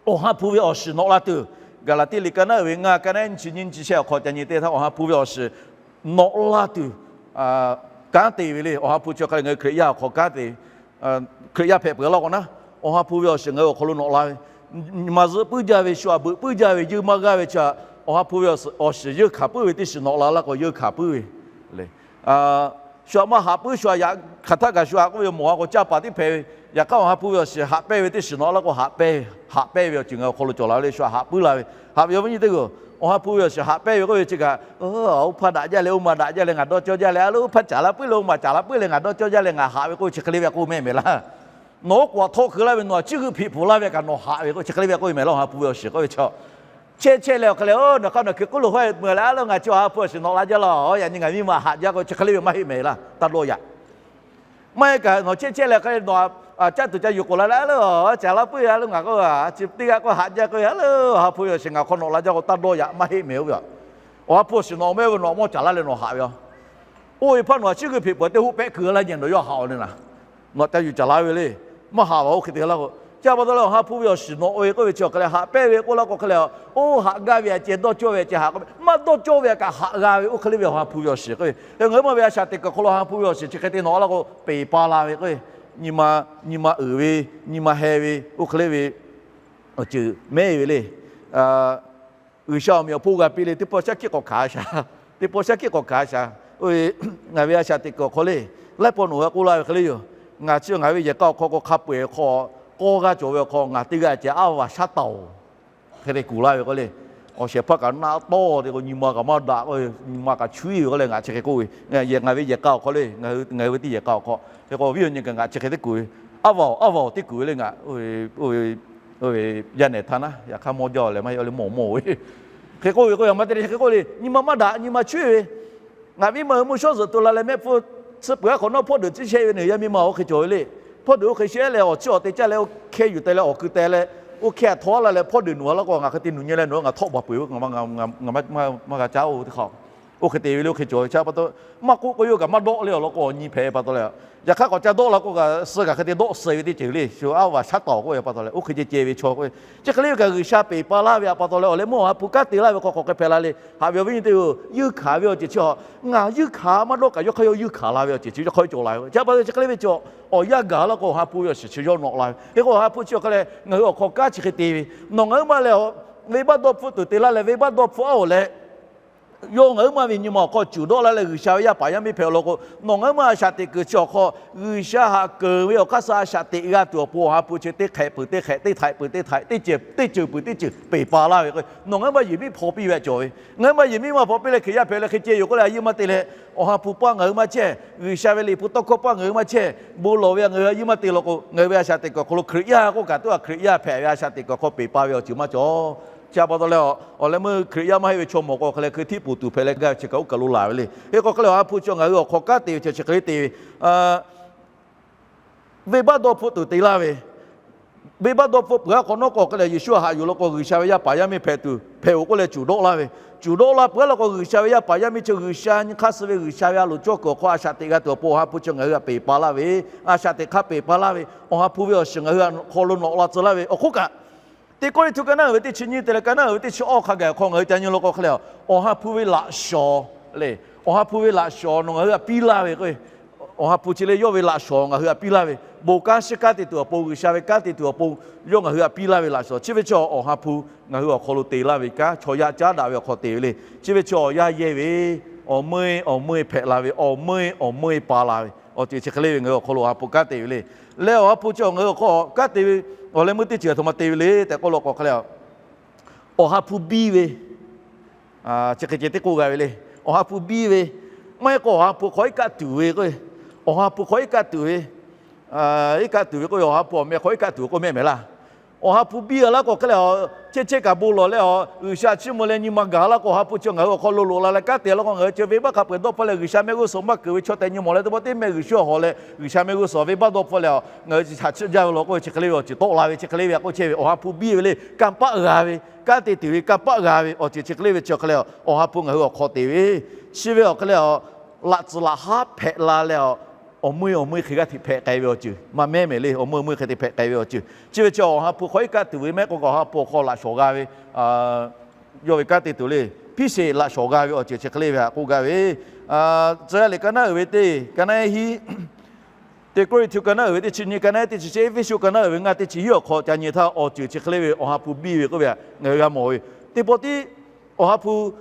Awˬ ha hpu ve awˬ shiˍ nawꞈ la tuˬ, Gaˍlaˍtiˆ liꞈ ka naˉ uiˍ ve ngaˇ, ka naˉ nyi chi nyiˇ nyi chi shehˆ awˬ hk'aw ca nyi teˇ htaˇ, Awˬ ha hpu ve awˬ shiˍ nawꞈ la tuˬ kanˉ te ve le. Awˬ ha hpu chi awˬ hk'e leh ngaˬ hui Hkriꞈ yaˇ awˬ hk'aw kanˉ te, Hkriꞈ yaˇ hpehꞈ peuˬ laˇ k'o naˉ, Awˬ ha hpu ve awˬ shiˍ ngaˬ hui awˬ hk'aw lo nawꞈ la ve, maˇ zuhꞈ puiˉ jaˇ ve, shu aꞈ beuꞈ puiˉ jaˇ ve, yeuˇ maˇ g'aˇ ve chi, Awˬ ha hpu ve awˬ shiˍ yeuˇ hkanˍ puiˉ ve teˇ shiˍ nawꞈ la laˇ k'o yeuˇ hkanˍ puiˉ ve le. Shu aꞈ maˇ haꞈ puiˉ, shu aꞈ yaꞈ hk'aˬ htaˆ kaꞈ shu aꞈ k'oˆ ve mawˬ a k'o caˇ paˍ tiˉ hpehꞈ ve. Yaꞈ hk'aˇ Awˬ ha hpu ve awˬ shiˍ haꞈ pehnˇ ve teˇ shiˍ nawꞈ la k'o haꞈ pehnˇ ve, haꞈ pehnˇ ve awˬ ceuˬ ngaˬ hui awˬ hk'aw lo cawˬ la ve le. Shu aꞈ haꞈ puiˉ la ve, haꞈ ve awˬ viˉ nyi teˇ g'aˇ, Awˬ ha hpu ve awˬ shiˍ haꞈ pehnˇ ve k'oˆ ve chi kaꞈ, oˇ hpaˇ daꞈ jaˇ leh oˇ ma daꞈ jaˇ leh ngaˬ dawˇ cawˇ jaˇ leh, a loˇ oˇ hpaˇ caˍ la puiˉ leh oˇ ma caˍ la puiˉ leh ngaˬ dawˇ cawˇ jaˇ leh ngaˬ haꞈ ve k'oˆ ve chi hk'e le ve k'oˆ mehˆ mehˍ laˇ. Nawˬ oˉ k'oˍ aꞈ htawˆ hk'eu laˇ ve, nawˬ aꞈ chiˇ g'euˆ hpeꞈ pfuhˍ laˇ ve kaꞈ nawˬ haꞈ ve k'oˆ chi hk'e le ve k'oˆ ve mehˍ laˇ. Awˬ ha hpu ve awˬ shiˍ k'oˆ ve chi chehˇ chehˇ leh awˬ hk'e leh, nawˬ hk'aˇ nawˬ hkui k'oˆ lo hawˉ meuˬ leh, a loˇ ngaˬ chi Awˬ ha hpu awˬ shiˍ nawꞈ la jaˇ laˇ, yaꞈ nyi ngaˬ miˇ ma haꞈ jaˇ k'o chi hk'e le ve maˇ heˆ mehˍ laˇ, taˇ dawˇ yaꞈ. Maˇ heˆ kaꞈ nawˬ chehˇ chehˇ leh hk'e le nawˬ caˇ tuˬ ca yuˬ k'oˍ la leh, a loˇ caˍ la puiˉ, a loˇ ngaˬ k'o chi teˇ g'aˇ k'oˆ haꞈ jaˇ k'oˆ ve, a loˇ Awˬ ha hpu ve awˬ shiˍ ngaˬ hk'aw nawꞈ la jaˇ k'o taˇ dawˇ yaꞈ maˇ heˆ mehˍ oˇ ve. Awˬ ha hpu awˬ shiˍ nawꞈ mehˆ ve nawˬ mawˇ caˍ laˇ leh nawˬ haꞈ ve yoˬ. Oˇ ve hpaˇ nawˬ aꞈ chiˇ g'euˆ hpeꞈ pfuhˍ teˇ hoˆ pehˆ keu laˇ nyi nawˬ yawˇ haꞈ awˬ le naˍ. Nawˬ ca yuˬ caˍ la ve le. Maˇ haꞈ vaˬ oˇ hk'e te laˇ k'o, chi pa taw leh Awˬ ha hpu ve awˬ shiˍ nawꞈ ve k'oˆ ve chi awˬ hk'e leh haꞈ pehnˇ ve k'oˆ laˇ k'o hk'e leh, oˇ haꞈ gaˇ ve aꞈ ceh dawˇ cawˇ ve aꞈ ceh haꞈ k'oˆ ve, maˇ dawˇ cawˇ ve aꞈ kaꞈ haꞈ g'a ve oˇ hk'e le ve Awˬ ha hpu ve awˬ shiˍ k'oˆ ve. Ngaˬ hui ma ve a shaꞈ teꞈ kuiˬ hk'aw lo Awˬ ha hpu ve awˬ shiˍ chi hk'e te nawꞈ laˇ k'o peˬ pa la ve k'o, nyi ma, nyi ma uiˍ ve, nyi ma heh ve oˇ hk'e le ve awˬ ceuˬ mehˉ ve le. G'uiˬsha awˬ meꞈ awˬ hponˇ g'a piˇ le, teˇ pawˆ shaˉ hkiˆ k'awꞈ hkanˍ shaˍ, teˇ pawˆ shaˉ hkiˆ k'awꞈ hkanˍ shaˍ. Oˇ ve ngaˬ ve a shaꞈ teꞈ kuiˬ awˬ hk'aw le, laiˉ pawˆ nawˬ hui k'oˆ laˇ ve hk'e le yoˬ. Ngaˬ chi ngaˬ ve yehˬ k'a awˬ hk'aw k'o hk'a peu-eˬ hk'aw k'awˇ g'aˇ cawˬ ve awˬ hk'aw ngaˬ teˇ g'aˇ ceh aˉ vaˬ shaˉ taˍ-oˬ hk'e te kuˬ laˇ ve k'o le, awˬ shehˍ hpaˇ kaꞈ naˆ tawˇ te k'o nyi ma kaꞈ maˇ daꞈ k'o, nyi ma kaꞈ chuˉ ve k'o leh ngaˬ chi hk'e k'oˆ ve, ngaˬ ve yehˬ k'a awˬ hk'aw le, ngaˬ hui ve teˇ yehˬ k'a awˬ hk'aw hk'e k'o awˬ viˉ awˬ nyi kaꞈ ngaˬ chi hk'e te kuˬ ve, aˉ vaˬ-oˬ, aˉ vaˬ-oˬ te kuˬ ve le ngaˬ, oˇ ve yaˇ nehˬ htaˇ naˉ, yaꞈ hk'aˇ mawˇ jaˇ leh maˇ heˆ le mawˬ mawˬ ve hk'e k'oˆ ve k'o, yaꞈ ma te leh chi hk'e k'oˆ le, nyi ma maˇ daꞈ, nyi ma chuˉ ve. Ngaˬ miˇ ma hui meuˇ shawˉ zuhꞈ to la leh mehˆ hpfuhˇ tsuhˇ peuˬ aˉ hk'awꞈ nawˉ hpawˇ deuˬ tcuhˇ shehˆ ve neˬ yaˇ miˇ ma oˇ hk'e cawˬ ve le. Hpawˇ deuˬ oˇ hk'e shehˆ leh awˬ chiˇ awˬ te caˇ leh oˇ hkeh yuˬ teh leh awˬ kui teh leh, oˇ hkeh aꞈ htawˇ la leh hpawˇ deuˬ nuˬ a laˇ k'o, ngaˬ hk'e te nuˬ nyi leh nawˬ hui ngaˬ htawˆ baˬ peuˬ ve, ngaˬ maˇ g'a caˉ-oˬ teˇ hk'aˇ. Oˇ hk'e te ve le oˇ hk'e cawˬ ve chi pa taw, maˇ k'oˆ k'o yawˇ kaꞈ maˇ dawˆ le awˬ lawn k'o awˬ nyi hpehꞈ pa taw leh, yaꞈ hk'aˇ k'awꞈ ca dawˆ la k'o kaꞈ suh kaꞈ hk'e te dawˆ suh ve teˇ ceuˬ le, shu aˉ vaˬ shaˉ taˍ-oˬ k'oˆ ve pa taw leh oˇ hk'e ceh ceh ve chaw k'o, chi hk'e le ve kaꞈ G'uiˬsha peˬ pa laˇ ve a pa taw leh awˬ leh meuˇ Awˬ ha hpu kanˉ te laˇ ve hk'aw hk'aˬ hk'e hpehꞈ la le. Haꞈ ve awˬ viˉ nyi teˇ-oˬ, yeuˇ hkanˍ ve awˬ ceuˬ chi a, ngaˬ yeuˇ hkanˍ maˇ dawˆ kaꞈ yawˇ hk'aˇ yawˇ yeuˇ hkanˍ la ve awˬ ceuˬ chi yawˇ hk'aˇ yawˇ cawˬ la ve. Chi pa taw chi hk'e le ve chaw, awˬ yanˇ gaˬ laˇ k'o Awˬ ha hpu ve awˬ shiˍ chi yawˇ nawꞈ la ve. Hk'e k'o Awˬ ha hpu chi awˬ hk'e leh ngaˬ hui awˬ hk'aw kanˉ chi hk'e te ve, nawˬ ngaˬ huiˉ ma leh venˇbaˆ dawˇ hpfuhˆ tuˬ te laˇ leh venˇbaˆ dawˇ hpfuhˆ aˉ-oˬ leh, yawˇ ngaˬ huiˉ ma ve nyi ma awˬ hk'aw cuˬ dawˆ laˇ leh G'uiˬsha ve yaˇ paˍ yaˇ miˇ hpehꞈ awˬ lawn k'o, nawˬ ngaˬ huiˉ ma a shaꞈ teꞈ kuiˬ chi awˬ hk'aw G'uiˬsha haꞈ keunˍ ve awˬ hk'aˇ suh a shaꞈ teꞈ g'a tuˬ awˬ pon Awˬ ha hpu chi teˇ hk'ehꞈ peuˬ teˇ hk'ehꞈ, teˇ htaiꞈ peuˬ teˇ htaiꞈ, teˇ ceuˬ peuˬ teˇ ceuˬ peˬ pa laˇ ve k'o, nawˬ ngaˬ huiˉ ma yehˬ miˉ hpaw piˇ ve aꞈ cawˬ ve. Ngaˬ huiˉ ma yehˬ miˉ maˇ hpaw piˇ leh Hkriꞈ yaˇ hpehꞈ leh hk'e ceh yoˬ k'oˆ leh a yeuˇ maˇ te leh, Awˬ ha hpu paˇ ngaˬ hui maˇ chehˇ, G'uiˬsha ve liꞈ hpu tawˇ hkawˇ paˇ ngaˬ hui maˇ chehˇ, bon lawˬ ve a ngaˬ hui a yeuˇ maˇ te law k'o, ngaˬ hui ve a shaꞈ teꞈ kuiˬ awˬ hk'aw lo Hkriꞈ yaˇ k'oˆ kaꞈ tuˉ a Hkriꞈ yaˇ hpehꞈ ve a shaꞈ teꞈ kuiˬ awˬ hk'aw peˬ pa ve awˬ ceuˬ maˇ cawˬ. Chi pa taw leh, awˬ leh meuˇ Hkriꞈ yaˇ maˇ heˆ ve chaw mawˬ k'o hk'e leh hkui htiˆ poˬ tuˬ hpehꞈ leh gaˇ ve chi kaꞈ oˇ kaˬ lo laˬ ve le. Hk'e k'o hk'e leh Awˬ ha hpu chi ngaˬ hui awˬ hk'aw kanˉ te ve chi chi hk'e le te ve, venˇbaˆ dawˇ hpfuhˆ tuˬ te laˇ ve, venˇbaˆ dawˇ hpfuhˆ peuˬ aˉ hk'awꞈ nawˉ k'o hk'e leh Yeˍsuˆ haꞈ yuˬ law k'o G'uiˬsha ve yaˇ paˍ yaˇ miˇ hpehꞈ tuˬ hpehꞈ-oˬ k'oˆ leh cuˬ dawˆ laˇ ve, cuˬ dawˆ la peuˬ aˉ law k'o G'uiˬsha ve yaˇ paˍ yaˇ miˇ chi G'uiˬsha nyi hk'aˇ suh ve G'uiˬsha ve a loˍ cawˇ kuiˬ awˬ hk'aw a shaꞈ teꞈ g'a tuˬ awˬ pon Awˬ ha hpu chi ngaˬ hui htaꞈ peˬ pa laˇ ve, a shaꞈ teꞈ hk'aˇ peˬ pa laˇ ve, Awˬ ha hpu ve awˬ shiˍ ngaˬ hui hk'aw lo nawꞈ la tcuh laˇ ve awˬ hk'oˆ kaꞈ, Teˇ Kawˇrenˍhtuˆ ka naˉ uiˍ ve teˇ chi nyiˇ te leh ka naˉ uiˍ ve teˇ chi awˇ hk'a gaˬ awˬ hk'aw ngaˬ hui ca nyi law k'o hk'e leh, Awˬ ha hpu ve laꞈ shawˍ le, Awˬ ha hpu ve laꞈ shawˍ nawˬ ngaˬ hui htaꞈ piˇ laˇ ve k'o, Awˬ ha hpu chi leh yawˇ ve laꞈ shawˍ ngaˬ hui htaꞈ piˇ laˇ ve, bon kanˉ shiˉ kanˉ te tuˬ awˬ pon G'uiˬsha ve kanˉ te tuˬ awˬ pon yawˇ ngaˬ hui htaꞈ piˇ laˇ ve laꞈ shawˍ chi ve chi Awˬ ha hpu ngaˬ hui awˬ hk'aw lo te laˇ ve kanˉ chaw yaˇ caˉ daꞈ ve awˬ hk'aw te ve le. Chi ve chi awˬ yanˇ yehˇ ve, awˬ meuˇ awˬ meuˇ hpehꞈ la ve, awˬ meuˇ awˬ meuˇ pa la ve awˬ ceuˬ chi hk'e le ve ngaˬ hui awˬ hk'aw lo Awˬ ha hpu kanˉ te ve le. Leh Awˬ ha hpu chi ngaˬ hui awˬ hk'aw kanˉ te ve, awˬ leh meuˇ teˇ ceuˬ aˬ htoꞈ ma te ve le tehꞈ k'oˆ law k'o hk'e leh, Awˬ ha hpu biˇ ve, chi hk'e ceh teˇ k'oˆ g'a ve le. Awˬ ha hpu biˇ ve, maˇ heˆ k'o Awˬ ha hpu hk'awꞈ iˉ kaˆ tuˬ ve k'o, Awˬ ha hpu hk'awꞈ iˉ kaˆ tuˬ ve, iˉ kaˆ tuˬ ve k'o Awˬ ha hpu awˬ meh hk'awꞈ iˉ kaˆ tuˬ ve k'o mehˆ mehˍ laˇ. Awˬ ha hpu biˇ a laˇ k'o hk'e leh, chehˇ chehˇ kaꞈ bon lawˬ leh, G'uiˬsha chiˇ mvuh leh nyi ma gaˬ laˇ k'o, Awˬ ha hpu chi ngaˬ hui awˬ hk'aw lo loꞈ la leh kanˉ te laˇ k'o, ngaˬ hui chi venˇbaˆ hk'a peu-eˬ dawˇ hpfuhˆ leh G'uiˬsha mehˆ g'uˇ suhˍ maˇ keunˍ ve chaw tehꞈ nyi mawˬ leh teˇ pawˆ teˇ mehˆ G'uiˬsha hawˬ leh G'uiˬsha mehˆ g'uˇ suhˍ venˇbaˆ dawˇ hpfuhˆ leh, ngaˬ hui chi htaꞈ chiˇ jaˇ ve law k'oˆ ve chi hk'e le ve awˬ ceuˬ tawˆ la ve chi hk'e le ve k'oˆ chehˇ ve. Awˬ ha hpu biˇ ve le, kanˇ paˆ g'a ve, kanˉ te tuˬ ve kanˇ paˆ g'a ve awˬ ceuˬ chi hk'e le ve chi awˬ hk'e leh, Awˬ ha hpu ngaˬ hui awˬ hk'aw te ve, chi ve awˬ hk'e leh, laꞈ tcuhˍ laꞈ haˉ hpehꞈ la leh, awˬ meuˇ awˬ meuˇ hk'e g'aˇ hteꞈ hpehꞈ k'ai ve awˬ ceuˬ maˇ mehˉ mehˍ le. Awˬ meuˇ awˬ meuˇ hk'e te hpehꞈ k'ai ve awˬ ceuˬ chi ve chi Awˬ ha hpu hk'aw iˉ kaˆ tuˬ ve mehˆ k'o kaꞈ, Awˬ ha hpu awˬ hk'aw laꞈ shawˍ g'a ve yawˇ ve kanˉ te tuˬ le, hpiˇ sheˍ laꞈ shawˍ g'a ve awˬ ceuˬ chi hk'e le ve htaꞈ k'oˆ gaˇ ve. Tcuh yaˇ liꞈ ka naˉ uiˍ ve teˇ ka naˉ hiˉ, Teˇ Kawˇrenˍhtuˆ ka naˉ uiˍ ve teˇ chi nyiˇ ka naˉ teˇ chi shehˆ, Eˇfeˇsuꞈ ka naˉ uiˍ ve ngaˇ teˇ chi hiˉ awˬ hk'aw ca nyi htaˇ, awˬ ceuˬ chi hk'e le ve Awˬ ha hpu biˇ ve k'oˆ ve htaꞈ ngaˬ hui g'a mawˬ ve. Teˇ pawˆ tiˉ Awˬ ha hpu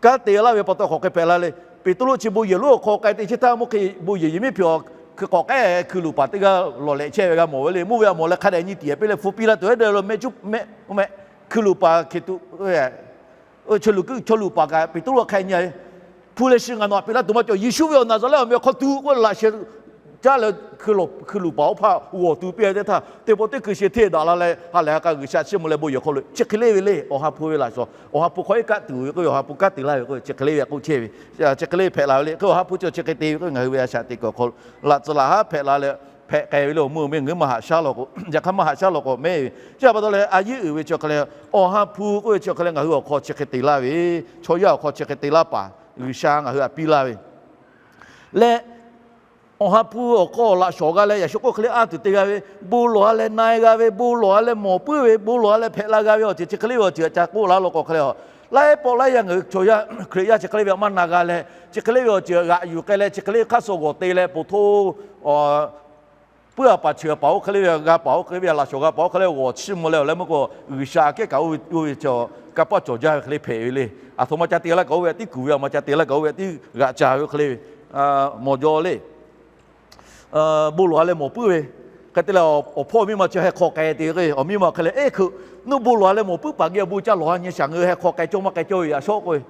kanˉ te laˇ ve pa taw hk'aˬ hk'e hpehꞈ la le. Peˍtruˆ chi bon yehˬ lonˉ awˬ hk'aw k'ai te chehˇ htaˇ, mvuhˇ hk'e bon yehˬ yehˬ miˉ hpehꞈ, hkui k'awꞈ k'ehˉ hkui luˬ paˍ teˇ g'aˇ lawˬ lehꞈ chehˇ ve g'a mawˬ ve le. Mvuhˇ ve a mawˬ leh hk'a dehꞈ nyi tiˍ piˇ leh hpu piˇ laˇ tuˬ, eˉ deh lo mehˆ cuˉ mehˆ, hkui luˬ paˍ hkeꞈ tuꞈ chaw luˬ kuiˉ chaw luˬ paˍ kaꞈ Peˍtruˆ a hk'a nyi, hpu leh shi ngaˬ nawˬ htaꞈ peꞈ laˇ tuˬ maˇ cawˬ. Yeˍsuˆ ve awˬ Naˍzaˍrehˆ awˬ meh awˬ hk'aw tuˬ k'oˆ laꞈ sheh caˉ leh hkui luˬ paˍ oˇ hpaˇ g'awˬ tu piˇ ve teˇ htaˇ, teˇ pawˆ teˇ hkui sheh hteˇ daꞈ la leh ha lehˬ ha k'a G'uiˬsha chiˇ mvuh leh bon yehˬ hk'aw lo chi hk'e le ve le. Awˬ ha hpu ve laꞈ shawˍ, Awˬ ha hpu hk'aw iˉ kaˆ tuˬ ve k'oˆ ve, Awˬ ha hpu kanˉ te laˇ ve k'oˆ ve chi hk'e le ve k'oˆ chehˇ ve. Chi hk'e le hpehꞈ la ve le. Hk'e Awˬ ha hpu chi chi hk'e te ve k'oˆ ve, ngaˬ hui ve a shaꞈ teꞈ kuiˬ awˬ hk'aw lo laꞈ tcuhˍ laꞈ haˉ hpehꞈ la leh hpehꞈ k'ai ve le. Awˬ meuˇ awˬ meuˇ ngaˬ hui maˇ haꞈ shaˉ law k'o, yaꞈ hk'aˇ maˇ haꞈ shaˉ law k'o mehˉ ve. Chi pa taw leh a yiˉ uiˍ ve chi awˬ hk'aw leh, Awˬ ha hpu k'oˆ ve chi awˬ hk'aw leh ngaˬ hui awˬ hk'aw chi hk'e te laˇ ve, chaw yaˇ awˬ hk'aw chi hk'e te laˇ paˍ G'uiˬsha ngaˬ hui htaꞈ piˇ laˇ ve leh, Awˬ ha hpu awˬ hk'aw laꞈ shawˍ g'a leh, yaꞈ shu k'oˆ hk'e le a tuˬ te g'a ve, bon lawˬ a leh na e g'a ve, bon lawˬ a leh mawˬ puiˉ ve, bon lawˬ a leh hpehꞈ la g'a ve awˬ ceuˬ chi hk'e le ve awˬ ceuˬ ca k'oˆ laˇ law k'o hk'e leh, laiˉ pawˆ laiˉ yaˇ ngaˬ hui chaw yaˇ Hkriꞈ yaˇ chi hk'e le ve a maˇ na g'a leh, chi hk'e le ve awˬ ceuˬ g'aꞈ yuˬ k'ai leh, chi hk'e le hk'aˇ suh g'awˬ te leh po htoˇ puiˉ a paˍ chi paˍ oˇ hk'e le ve g'a paˍ oˇ hk'e ve laꞈ shawˍ g'a paˍ oˇ hk'e le g'awˬ chiˇ mvuh leh awˬ leh meuˇ k'o, G'uiˬsha aꞈ kehˉ kaꞈ oˇ ve, oˇ ve chi kanˇ paˆ cawˬ jaˇ ve hk'e le hpehꞈ ve le. Aˬ htoꞈ ma ca te laˇ kaꞈ oˇ ve tiˉ kuˬ ve, a ma ca te laˇ kaꞈ oˇ ve tiˉ g'aꞈ ca ve oˇ hk'e le ve mawˬ jaw le. Bon lawˬ a leh mawˬ puiˉ ve, hk'e te leh awˬ hpawˇ miˇ ma chi heh hk'aw k'ai te ve k'o, awˬ miˇ ma hk'e leh, Eˇ hkui, nuˇ bon lawˬ a leh mawˬ puiˉ paˍ geh awˬ bon ca lawˬ a nyi shaˍ, ngaˬ hui heh hk'aw k'ai cawˇ maˇ k'ai cawˇ ve yaꞈ shawˉ k'oˆ ve,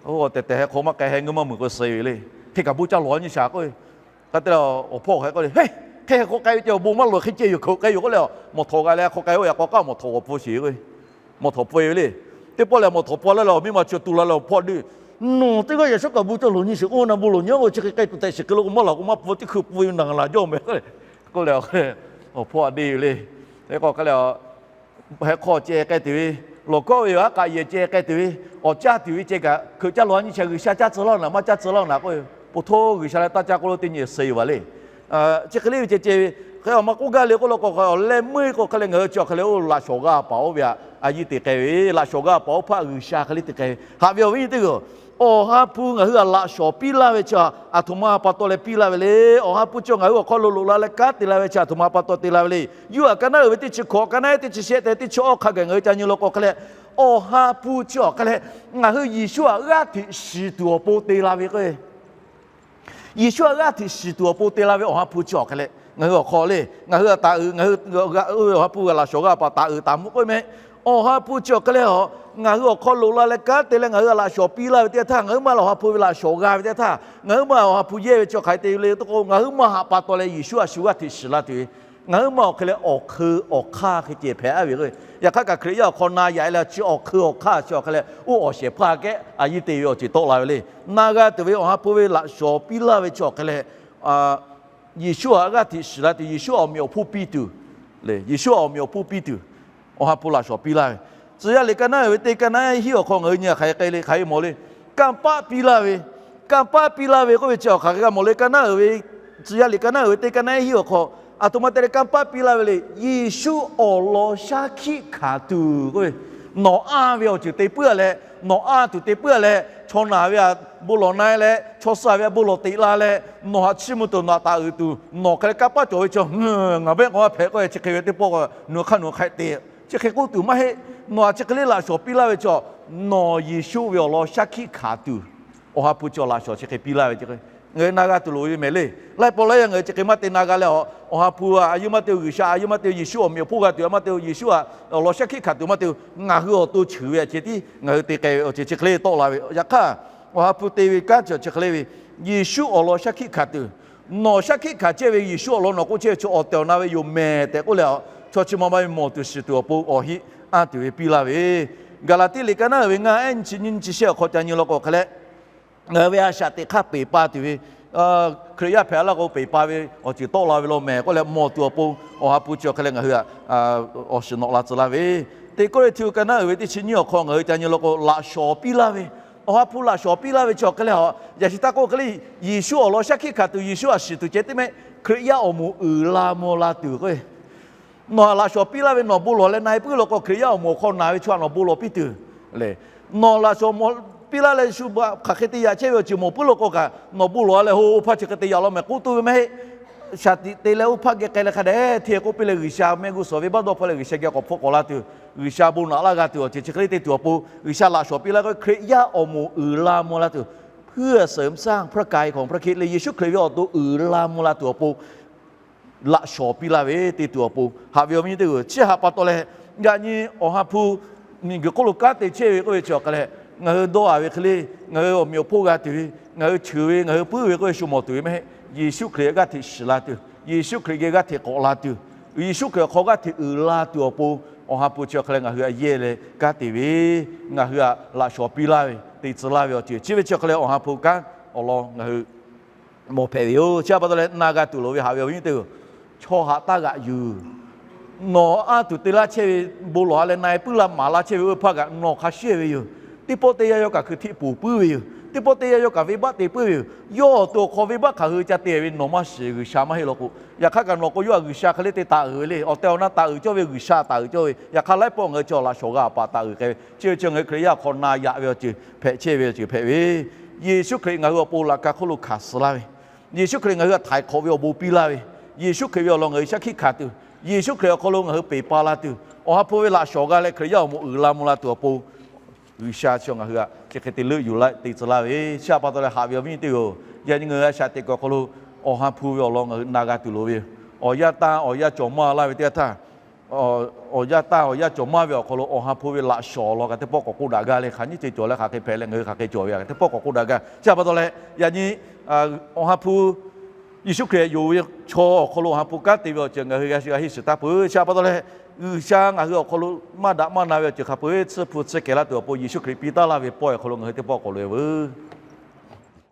tehˬ tehˬ heh hk'aw maˇ k'ai, heh ngeuˇ maˇ muiˬ k'o suh ve le. Hk'e kaꞈ bon ca lawˬ a nyi shaˍ k'oˆ ve, hk'e te leh awˬ hpawˇ hk'e k'oˆ le, Heh, hk'e heh hk'aw k'ai ve ceh awˬ bon maˇ lawˬ hk'e ceh yoˬ, hk'e k'ai yoˬ k'oˆ leh, mawˬ htawꞈ g'a leh heh hk'aw k'ai oˇ yaꞈ k'aw k'aˉ mawˬ htawꞈ g'awˬ pfuh sheˍ k'o, mawˬ htawꞈ pfuh ve le. Teˇ pawˆ lehˬ mawˬ htawꞈ pfuh leh awˬ miˇ ma chi tu la leh awˬ hpawˇ deˇ, Nawˬ teˇ g'aˇ yaꞈ shawˉ kaꞈ bon ca lawˬ nyi sheˍ k'oˆ na, bon lawˬ nyi k'o chi hk'e k'ai tuˬ tehꞈ shiˍ hk'e lo k'o maˇ lawˬ k'o maˇ pfuh, teˇ hkui pfuh ve naˬ laˬ jawˇ meh k'oˆ leh, awˬ hpawˇ a deˇ ve le. Hk'e k'o hk'e leh heh hk'aw ceh k'ai tuˬ ve, lawˬ kawˆ ve yoˬ, aˉ k'aꞈ yehˬ ceh k'ai tuˬ ve, awˬ caˇ tuˬ ve ceh kaꞈ hkeuꞈ caˇ lawˬ a nyi shaˍ, G'uiˬsha caˇ tcuh laˇ naˍ maˇ caˇ tcuh laˇ naˍ k'oˆ ve, po htoˇ G'uiˬsha leh taˇ caˇ k'oˆ lo teˇ nyi suh yoˬ vaˬ le. Chi hk'e le ve ceh ceh ve, hk'e awˬ ma k'oˆ gaˇ le k'oˆ lo k'o, awˬ leh meuˇ k'o hk'e leh ngaˬ hui chi awˬ hk'e leh oˇ laꞈ shawˍ g'a paˍ oˇ ve htaꞈ a yiˇ te k'ai ve, laꞈ shawˍ g'a paˍ oˇ hpaˆ G'uiˬsha hk'e le te k'ai ve. Haꞈ ve awˬ viˉ awˬ nyi teˇ hpaˍ-oˬ, Awˬ ha hpu ngaˬ hui htaꞈ laꞈ shawˍ piˇ laˇ ve chi aˬ htoꞈ ma pa taw leh piˇ laˇ ve le. Awˬ ha hpu chi ngaˬ hui awˬ hk'aw lo loꞈ la leh kanˉ te la ve chi aˬ htoꞈ ma pa taw te la ve le. Yoˇhanˬ ka naˉ uiˍ ve teˇ chi hkawꞈ, ka naˉ teˇ chi shehˆ tehꞈ teˇ chi awˇ hk'a gaˬ ngaˬ hui ca nyi lo k'o hk'e leh, Awˬ ha hpu chi awˬ hk'e leh ngaˬ hui Yeˍsuˆ htaꞈ g'aˇ hteꞈ shiˍ tuˬ awˬ pon te la ve k'o, Yeˍsuˆ htaꞈ g'aˇ hteꞈ shiˍ tuˬ awˬ pon te la ve Awˬ ha hpu chi awˬ hk'e leh ngaˬ hui awˬ hk'aw le, ngaˬ hui taˍ uiˍ, ngaˬ hui Awˬ ha hpu g'a laꞈ shawˍ g'a paˍ taˍ uiˍ taˍ mvuh k'oˆ meh. Awˬ ha hpu chi awˬ hk'e leh a, ngaˬ hui awˬ hk'aw loꞈ la leh kanˉ te leh ngaˬ hui htaꞈ laꞈ shawˍ piˇ laˇ ve teˇ htaˇ, ngaˬ huiˉ ma leh Awˬ ha hpu ve laꞈ shawˍ g'a ve teˇ htaˇ, ngaˬ huiˉ ma Awˬ ha hpu yehˇ ve chi hk'aˬ hk'e te ve le k'o, ngaˬ huiˉ ma htaꞈ pa taw leh Yeˍsuˆ htaꞈ shu g'aˇ hteꞈ shiˍ la tuˬ ve, ngaˬ huiˉ ma awˬ hk'e leh awˬ hk'eu awˬ hk'aˇ hk'e ceh hpehꞈ a ve k'o, yaꞈ hk'aˇ kaꞈ Hkriꞈ yaˇ awˬ hk'aw na yaꞈ e leh chi awˬ hk'eu awˬ hk'aˇ chi awˬ hk'e leh oˇ awˬ shehˍ hpaˇ kehˉ a yiˇ te ve awˬ ceuˬ tawˆ la ve le. Na g'a tuˬ ve Awˬ ha hpu ve laꞈ shawˍ piˇ laˇ ve chi awˬ hk'e leh Yeˍsuˆ htaꞈ g'aˇ hteꞈ shiˍ la tuˬ, Yeˍsuˆ awˬ meꞈ awˬ hponˇ piˇ tuˬ le. Yeˍsuˆ awˬ meꞈ awˬ hponˇ piˇ tuˬ, Awˬ ha hpu laꞈ shawˍ piˇ laˇ ve. Tcuh yaˇ liꞈ ka naˉ uiˍ ve teˇ ka naˉ hiˉ awˬ hk'aw ngaˬ hui nyi hk'aˬ hk'e le hk'aˬ hk'e mawˬ le. Kanˇ paˆ piˇ laˇ ve, kanˇ paˆ piˇ laˇ ve k'oˆ ve chi awˬ hk'aˬ hk'e g'a mawˬ le. Ka naˉ uiˍ ve, Tcuh yaˇ liꞈ ka naˉ uiˍ ve teˇ ka naˉ hiˉ awˬ hk'aw aˬ htoꞈ ma te leh kanˇ paˆ piˇ laˇ ve le. Yeˍsuˆ awˬ lawn shaˉ hkiˆ hkanˍ tuˬ k'oˆ ve, nawˬ anˇ ve awˬ ceuˬ te puiˉ a leh, nawˬ anˇ tuˬ te puiˉ a leh, chaw naˬ ve htaꞈ bon lawˬ na e leh, chaw suh ve htaꞈ bon lawˬ teꞈ la leh, nawˬ htaꞈ chiˇ mvuh tuˬ nawˬ htaꞈ taˍ uiˍ tuˬ nawˬ hk'e leh kanˇ paˆ cawˬ ve chi ngaˬ behˆ k'o maˇ hpehꞈ k'oˆ ve chi hk'e ve teˇ pawˆ k'o nawˬ hk'aˇ nawˬ hk'a te chi hk'e k'oˆ tuˬ maˇ heˆ. Nawˬ htaꞈ chi hk'e le laꞈ shawˍ piˇ laˇ ve chi, nawˬ Yeˍsuˆ ve awˬ lawn shaˉ hkiˆ hkanˍ tuˬ Awˬ ha hpu chi awˬ laꞈ shawˍ chi hk'e piˇ laˇ ve, ngaˬ hui na g'a tuˬ loˍ ve mehˍ le. Laiˉ pawˆ laiˉ yaˇ ngaˬ hui chi hk'e maˇ te na g'a leh, Awˬ ha hpu a a yawˇ maˇ te-o, G'uiˬsha a yawˇ maˇ te-o, Yeˍsuˆ awˬ meꞈ awˬ hponˇ g'a tuˬ a maˇ te-o, Yeˍsuˆ a awˬ lawn shaˉ hkiˆ hkanˍ tuˬ maˇ te-o, ngaˬ hui awˬ to cheuˬ ve a ceh tiˉ ngaˬ hui te k'ai ve awˬ ceuˬ chi hk'e le tawˆ la ve. Yaꞈ hk'aˇ, Awˬ ha hpu te ve kanˉ chi chi hk'e le ve, Yeˍsuˆ awˬ lawn shaˉ hkiˆ hkanˍ tuˬ Nawˬ shaˉ hkiˆ hkanˍ chehˇ ve Yeˍsuˆ awˬ lawn nawˬ k'oˆ chehˇ ve chaw awˬ tehˬ awˬ na ve yoˬ mehˍ tehꞈ k'oˆ leh, chaw chi ma ma ve mawˬ tuˬ shiˍ tuˬ awˬ pon awˬ hiˆ anˇ tuˬ ve piˇ laˇ ve, Gaˍlaˍtiˆ liꞈ ka naˉ uiˍ ve ngaˇ ehˉ nyi chi nyiˇ nyi chi shehˆ awˬ hk'aw ca nyi law k'o hk'e leh, ngaˬ hui ve a shaꞈ teꞈ hk'aˇ peˬ pa tuˬ ve, Hkriꞈ yaˇ hpehꞈ laˇ k'o peˬ pa ve awˬ ceuˬ tawˆ la ve law mehˍ k'oˆ leh mawˬ tuˬ awˬ pon Awˬ ha hpu chi awˬ hk'e leh ngaˬ hui awˬ shiˍ nawꞈ la tcuh laˇ ve, Teˇ Kawˇrenˍhtuˆ ka naˉ uiˍ ve teˇ chi nyiˇ awˬ hk'aw ngaˬ hui ca nyi law k'o laꞈ shawnˍ piˇ laˇ ve, Awˬ ha hpu laꞈ shawnˍ piˇ laˇ ve chi awˬ hk'e leh, yaꞈ shi taˇ k'oˆ hk'e le, Yeˍsuˆ awˬ lawn shaˉ hkiˆ hkanˍ tuˬ Yeˍsuˆ a shiˍ tuˬ ceh teˇ mehˆ Hkriꞈ yaˇ awˬ moˍ uiˍ la mvuh la tuˬ k'o, nawˬ laꞈ shawnˍ piˇ laˇ ve nawˬ bon lawˬ leh na-e puiˉ law k'o Hkriꞈ yaˇ awˬ moˍ awˬ hk'aw naˬ ve chaw htaꞈ nawˬ bon lawˬ piˇ tuˬ le. Nawˬ laꞈ shawnˍ mawˬ piˇ laˇ leh shu hk'aˬ hk'e te yaꞈ chehˇ ve awˬ ceuˬ mawˬ puiˉ law k'o kaꞈ nawˬ bon lawˬ leh ho oˇ hpaˇ chi hk'e te yaꞈ law mehˍ k'oˆ tuˬ ve maˇ heˆ. Shaˍ tiꞈ te leh oˇ hpaˇ geh k'ai leh hk'a dehꞈ hteˇ k'oˆ piˇ leh G'uiˬsha mehˆ g'uˇ suhˍ ve baˆ dawˇ hpfuhˇ leh G'uiˬsha geh k'awꞈ hpfuhˆ k'awꞈ la tuˬ, G'uiˬsha bon naꞈ laˇ g'a tuˬ awˬ ceuˬ chi hk'e le te tuˬ awˬ pon G'uiˬsha laꞈ shawnˍ piˇ laˇ k'o Hkriꞈ yaˇ awˬ moˍ uiˍ la mvuh la tuˬ, เพื่อเสริมสร้างพระกายของพระคริสต์ le Yeˍsuˆ Hkriꞈ ve awˬ to uiˍ la mvuh la tuˬ awˬ pon laꞈ shawnˍ piˇ laˇ ve te tuˬ awˬ pon haꞈ ve awˬ viˉ nyi teˇ g'uiˬ, chi htaꞈ pa taw leh yaꞈ nyi Awˬ ha hpu miˬguiˬ hk'oˆ lo kanˉ te chehˇ ve k'oˆ ve chi awˬ hk'e leh, ngaˬ hui dawˇ a ve hk'e le, ngaˬ hui awˬ meꞈ awˬ hponˇ g'a tuˬ ve, ngaˬ hui cheuˬ ve, ngaˬ hui puiˉ ve k'oˆ ve shu mawˬ tuˬ ve maˇ heˆ. Yeˍsuˆ Hkriꞈ g'aˇ hteꞈ shiˍ la tuˬ, Yeˍsuˆ Hkriꞈ geh g'aˇ hteꞈ k'awꞈ la tuˬ, Yeˍsuˆ Hkriꞈ awˬ hk'aw g'aˇ hteꞈ uiˍ la tuˬ awˬ pon, Awˬ ha hpu chi awˬ hk'e leh ngaˬ hui a yehˇ leh kanˉ te ve, ngaˬ hui htaꞈ laꞈ shawnˍ piˇ laˇ ve, te tcuh laˇ ve awˬ ceuˬ chi ve chi awˬ hk'e leh Awˬ ha hpu kanˉ awˬ lawn ngaˬ hui mawˬ hpehꞈ ve yoˬ. Chi htaꞈ pa taw leh na g'a tuˬ loˍ ve haꞈ ve awˬ viˉ nyi teˇ g'uiˬ, chaw haꞈ taˇ g'aꞈ yuˬ. Nawˬ anˇ tuˬ te laˇ chehˇ ve, bon lawˬ ha leh na-e puiˉ laˇ maˍ laˇ chehˇ ve oˇ ve hpaˇ kaꞈ nawˬ hk'a shehˇ ve yoˬ. Teˇ pawˆ teˇ yanˇ yawˇ kaꞈ hkui htiˆ poˬ puiˉ ve yoˬ. Teˇ pawˆ teˇ yanˇ yawˇ kaꞈ venˇbaˆ te puiˉ ve yoˬ. Yawˇ awˬ to awˬ hk'aw venˇbaˆ hk'aˬ hui ca te ve nawˬ maˇ shiˍ, G'uiˬsha maˇ heˆ law k'o, yaꞈ hk'aˇ kaꞈ nawˬ k'o yawˇ htaꞈ G'uiˬsha hk'e le te taˍ uiˍ ve le. Awˬ tehˬ awˬ na taˍ uiˍ cawˇ ve, G'uiˬsha taˍ uiˍ cawˇ ve. Yaꞈ hk'aˇ laiˉ pawˆ ngaˬ hui chi awˬ laꞈ shawnˍ g'a paˍ taˍ uiˍ k'ai ve chi ve chi ngaˬ hui Hkriꞈ yaˇ awˬ hk'aw na yaꞈ ve awˬ ceuˬ hpehꞈ chehˇ ve awˬ ceuˬ hpehꞈ ve, Yeˍsuˆ Hkriꞈ ngaˬ hui awˬ pon laꞈ ka hk'oˆ lo hkanˍ suh laˇ ve, Yeˍsuˆ Hkriꞈ ngaˬ hui htaꞈ htaiˍ hk'awꞈ ve awˬ bon piˇ laˇ ve, Yeˍsuˆ Hkriꞈ ve awˬ lawn ngaˬ hui shaˉ hkiˆ hkanˍ tuˬ, Yeˍsuˆ Hkriꞈ awˬ hk'aw lo ngaˬ hui peˬ pa la tuˬ, Awˬ ha hpu ve laꞈ shawnˍ g'a leh Hkriꞈ yaˇ awˬ moˍ uiˍ la mvuh la tuˬ awˬ pon G'uiˬsha chi ngaˬ hui htaꞈ chi hk'e te leuˆ yuˬ la te tcuh laˇ ve, chi htaꞈ pa taw leh haꞈ ve awˬ viˉ nyi teˇ g'uiˬ, yaꞈ nyi ngaˬ hui a shaꞈ teꞈ kuiˬ awˬ hk'aw lo Awˬ ha hpu ve awˬ lawn ngaˬ hui na g'a tuˬ loˍ ve yoˬ. Awˬ yaˇ tanˇ awˬ yaˇ cawˬ maˇ laˇ ve teˇ g'aˇ htaˇ, awˬ yaˇ tanˇ awˬ yaˇ cawˬ maˇ ve awˬ hk'aw lo Awˬ ha hpu ve laꞈ shawnˍ awˬ lawn kaꞈ teˇ pawˆ k'awꞈ k'oˆ daꞈ gaˇ leh, hk'aˬ nyiˇ ceuˬ cawˬ leh hk'aˬ hk'e hpehꞈ leh ngaˬ hui hk'aˬ hk'e cawˬ ve kaꞈ teˇ pawˆ k'awꞈ k'oˆ daꞈ gaˇ. Chi htaꞈ pa taw leh yaꞈ nyi Awˬ ha hpu Yeˍsuˆ Hkriꞈ yonˍ ve chaw awˬ hk'aw lo Awˬ ha hpu kanˉ te ve awˬ ceuˬ ngaˬ hui g'a shiˍ g'a henˇ shiˍ taˍ peuˬ. Chi htaꞈ pa taw leh G'uiˬsha ngaˬ hui awˬ hk'aw lo maˇ daꞈ maˇ na ve awˬ ceuˬ hk'a peu-eˬ tsuhˇ hpu tsuhˇ kehˬ laˇ tuˬ awˬ pon Yeˍsuˆ Hkriꞈ piˇ taˉ laˇ ve pawehˇ awˬ hk'aw lo ngaˬ hui teˇ pawˆ k'awꞈ loꞈ-e veuˬ.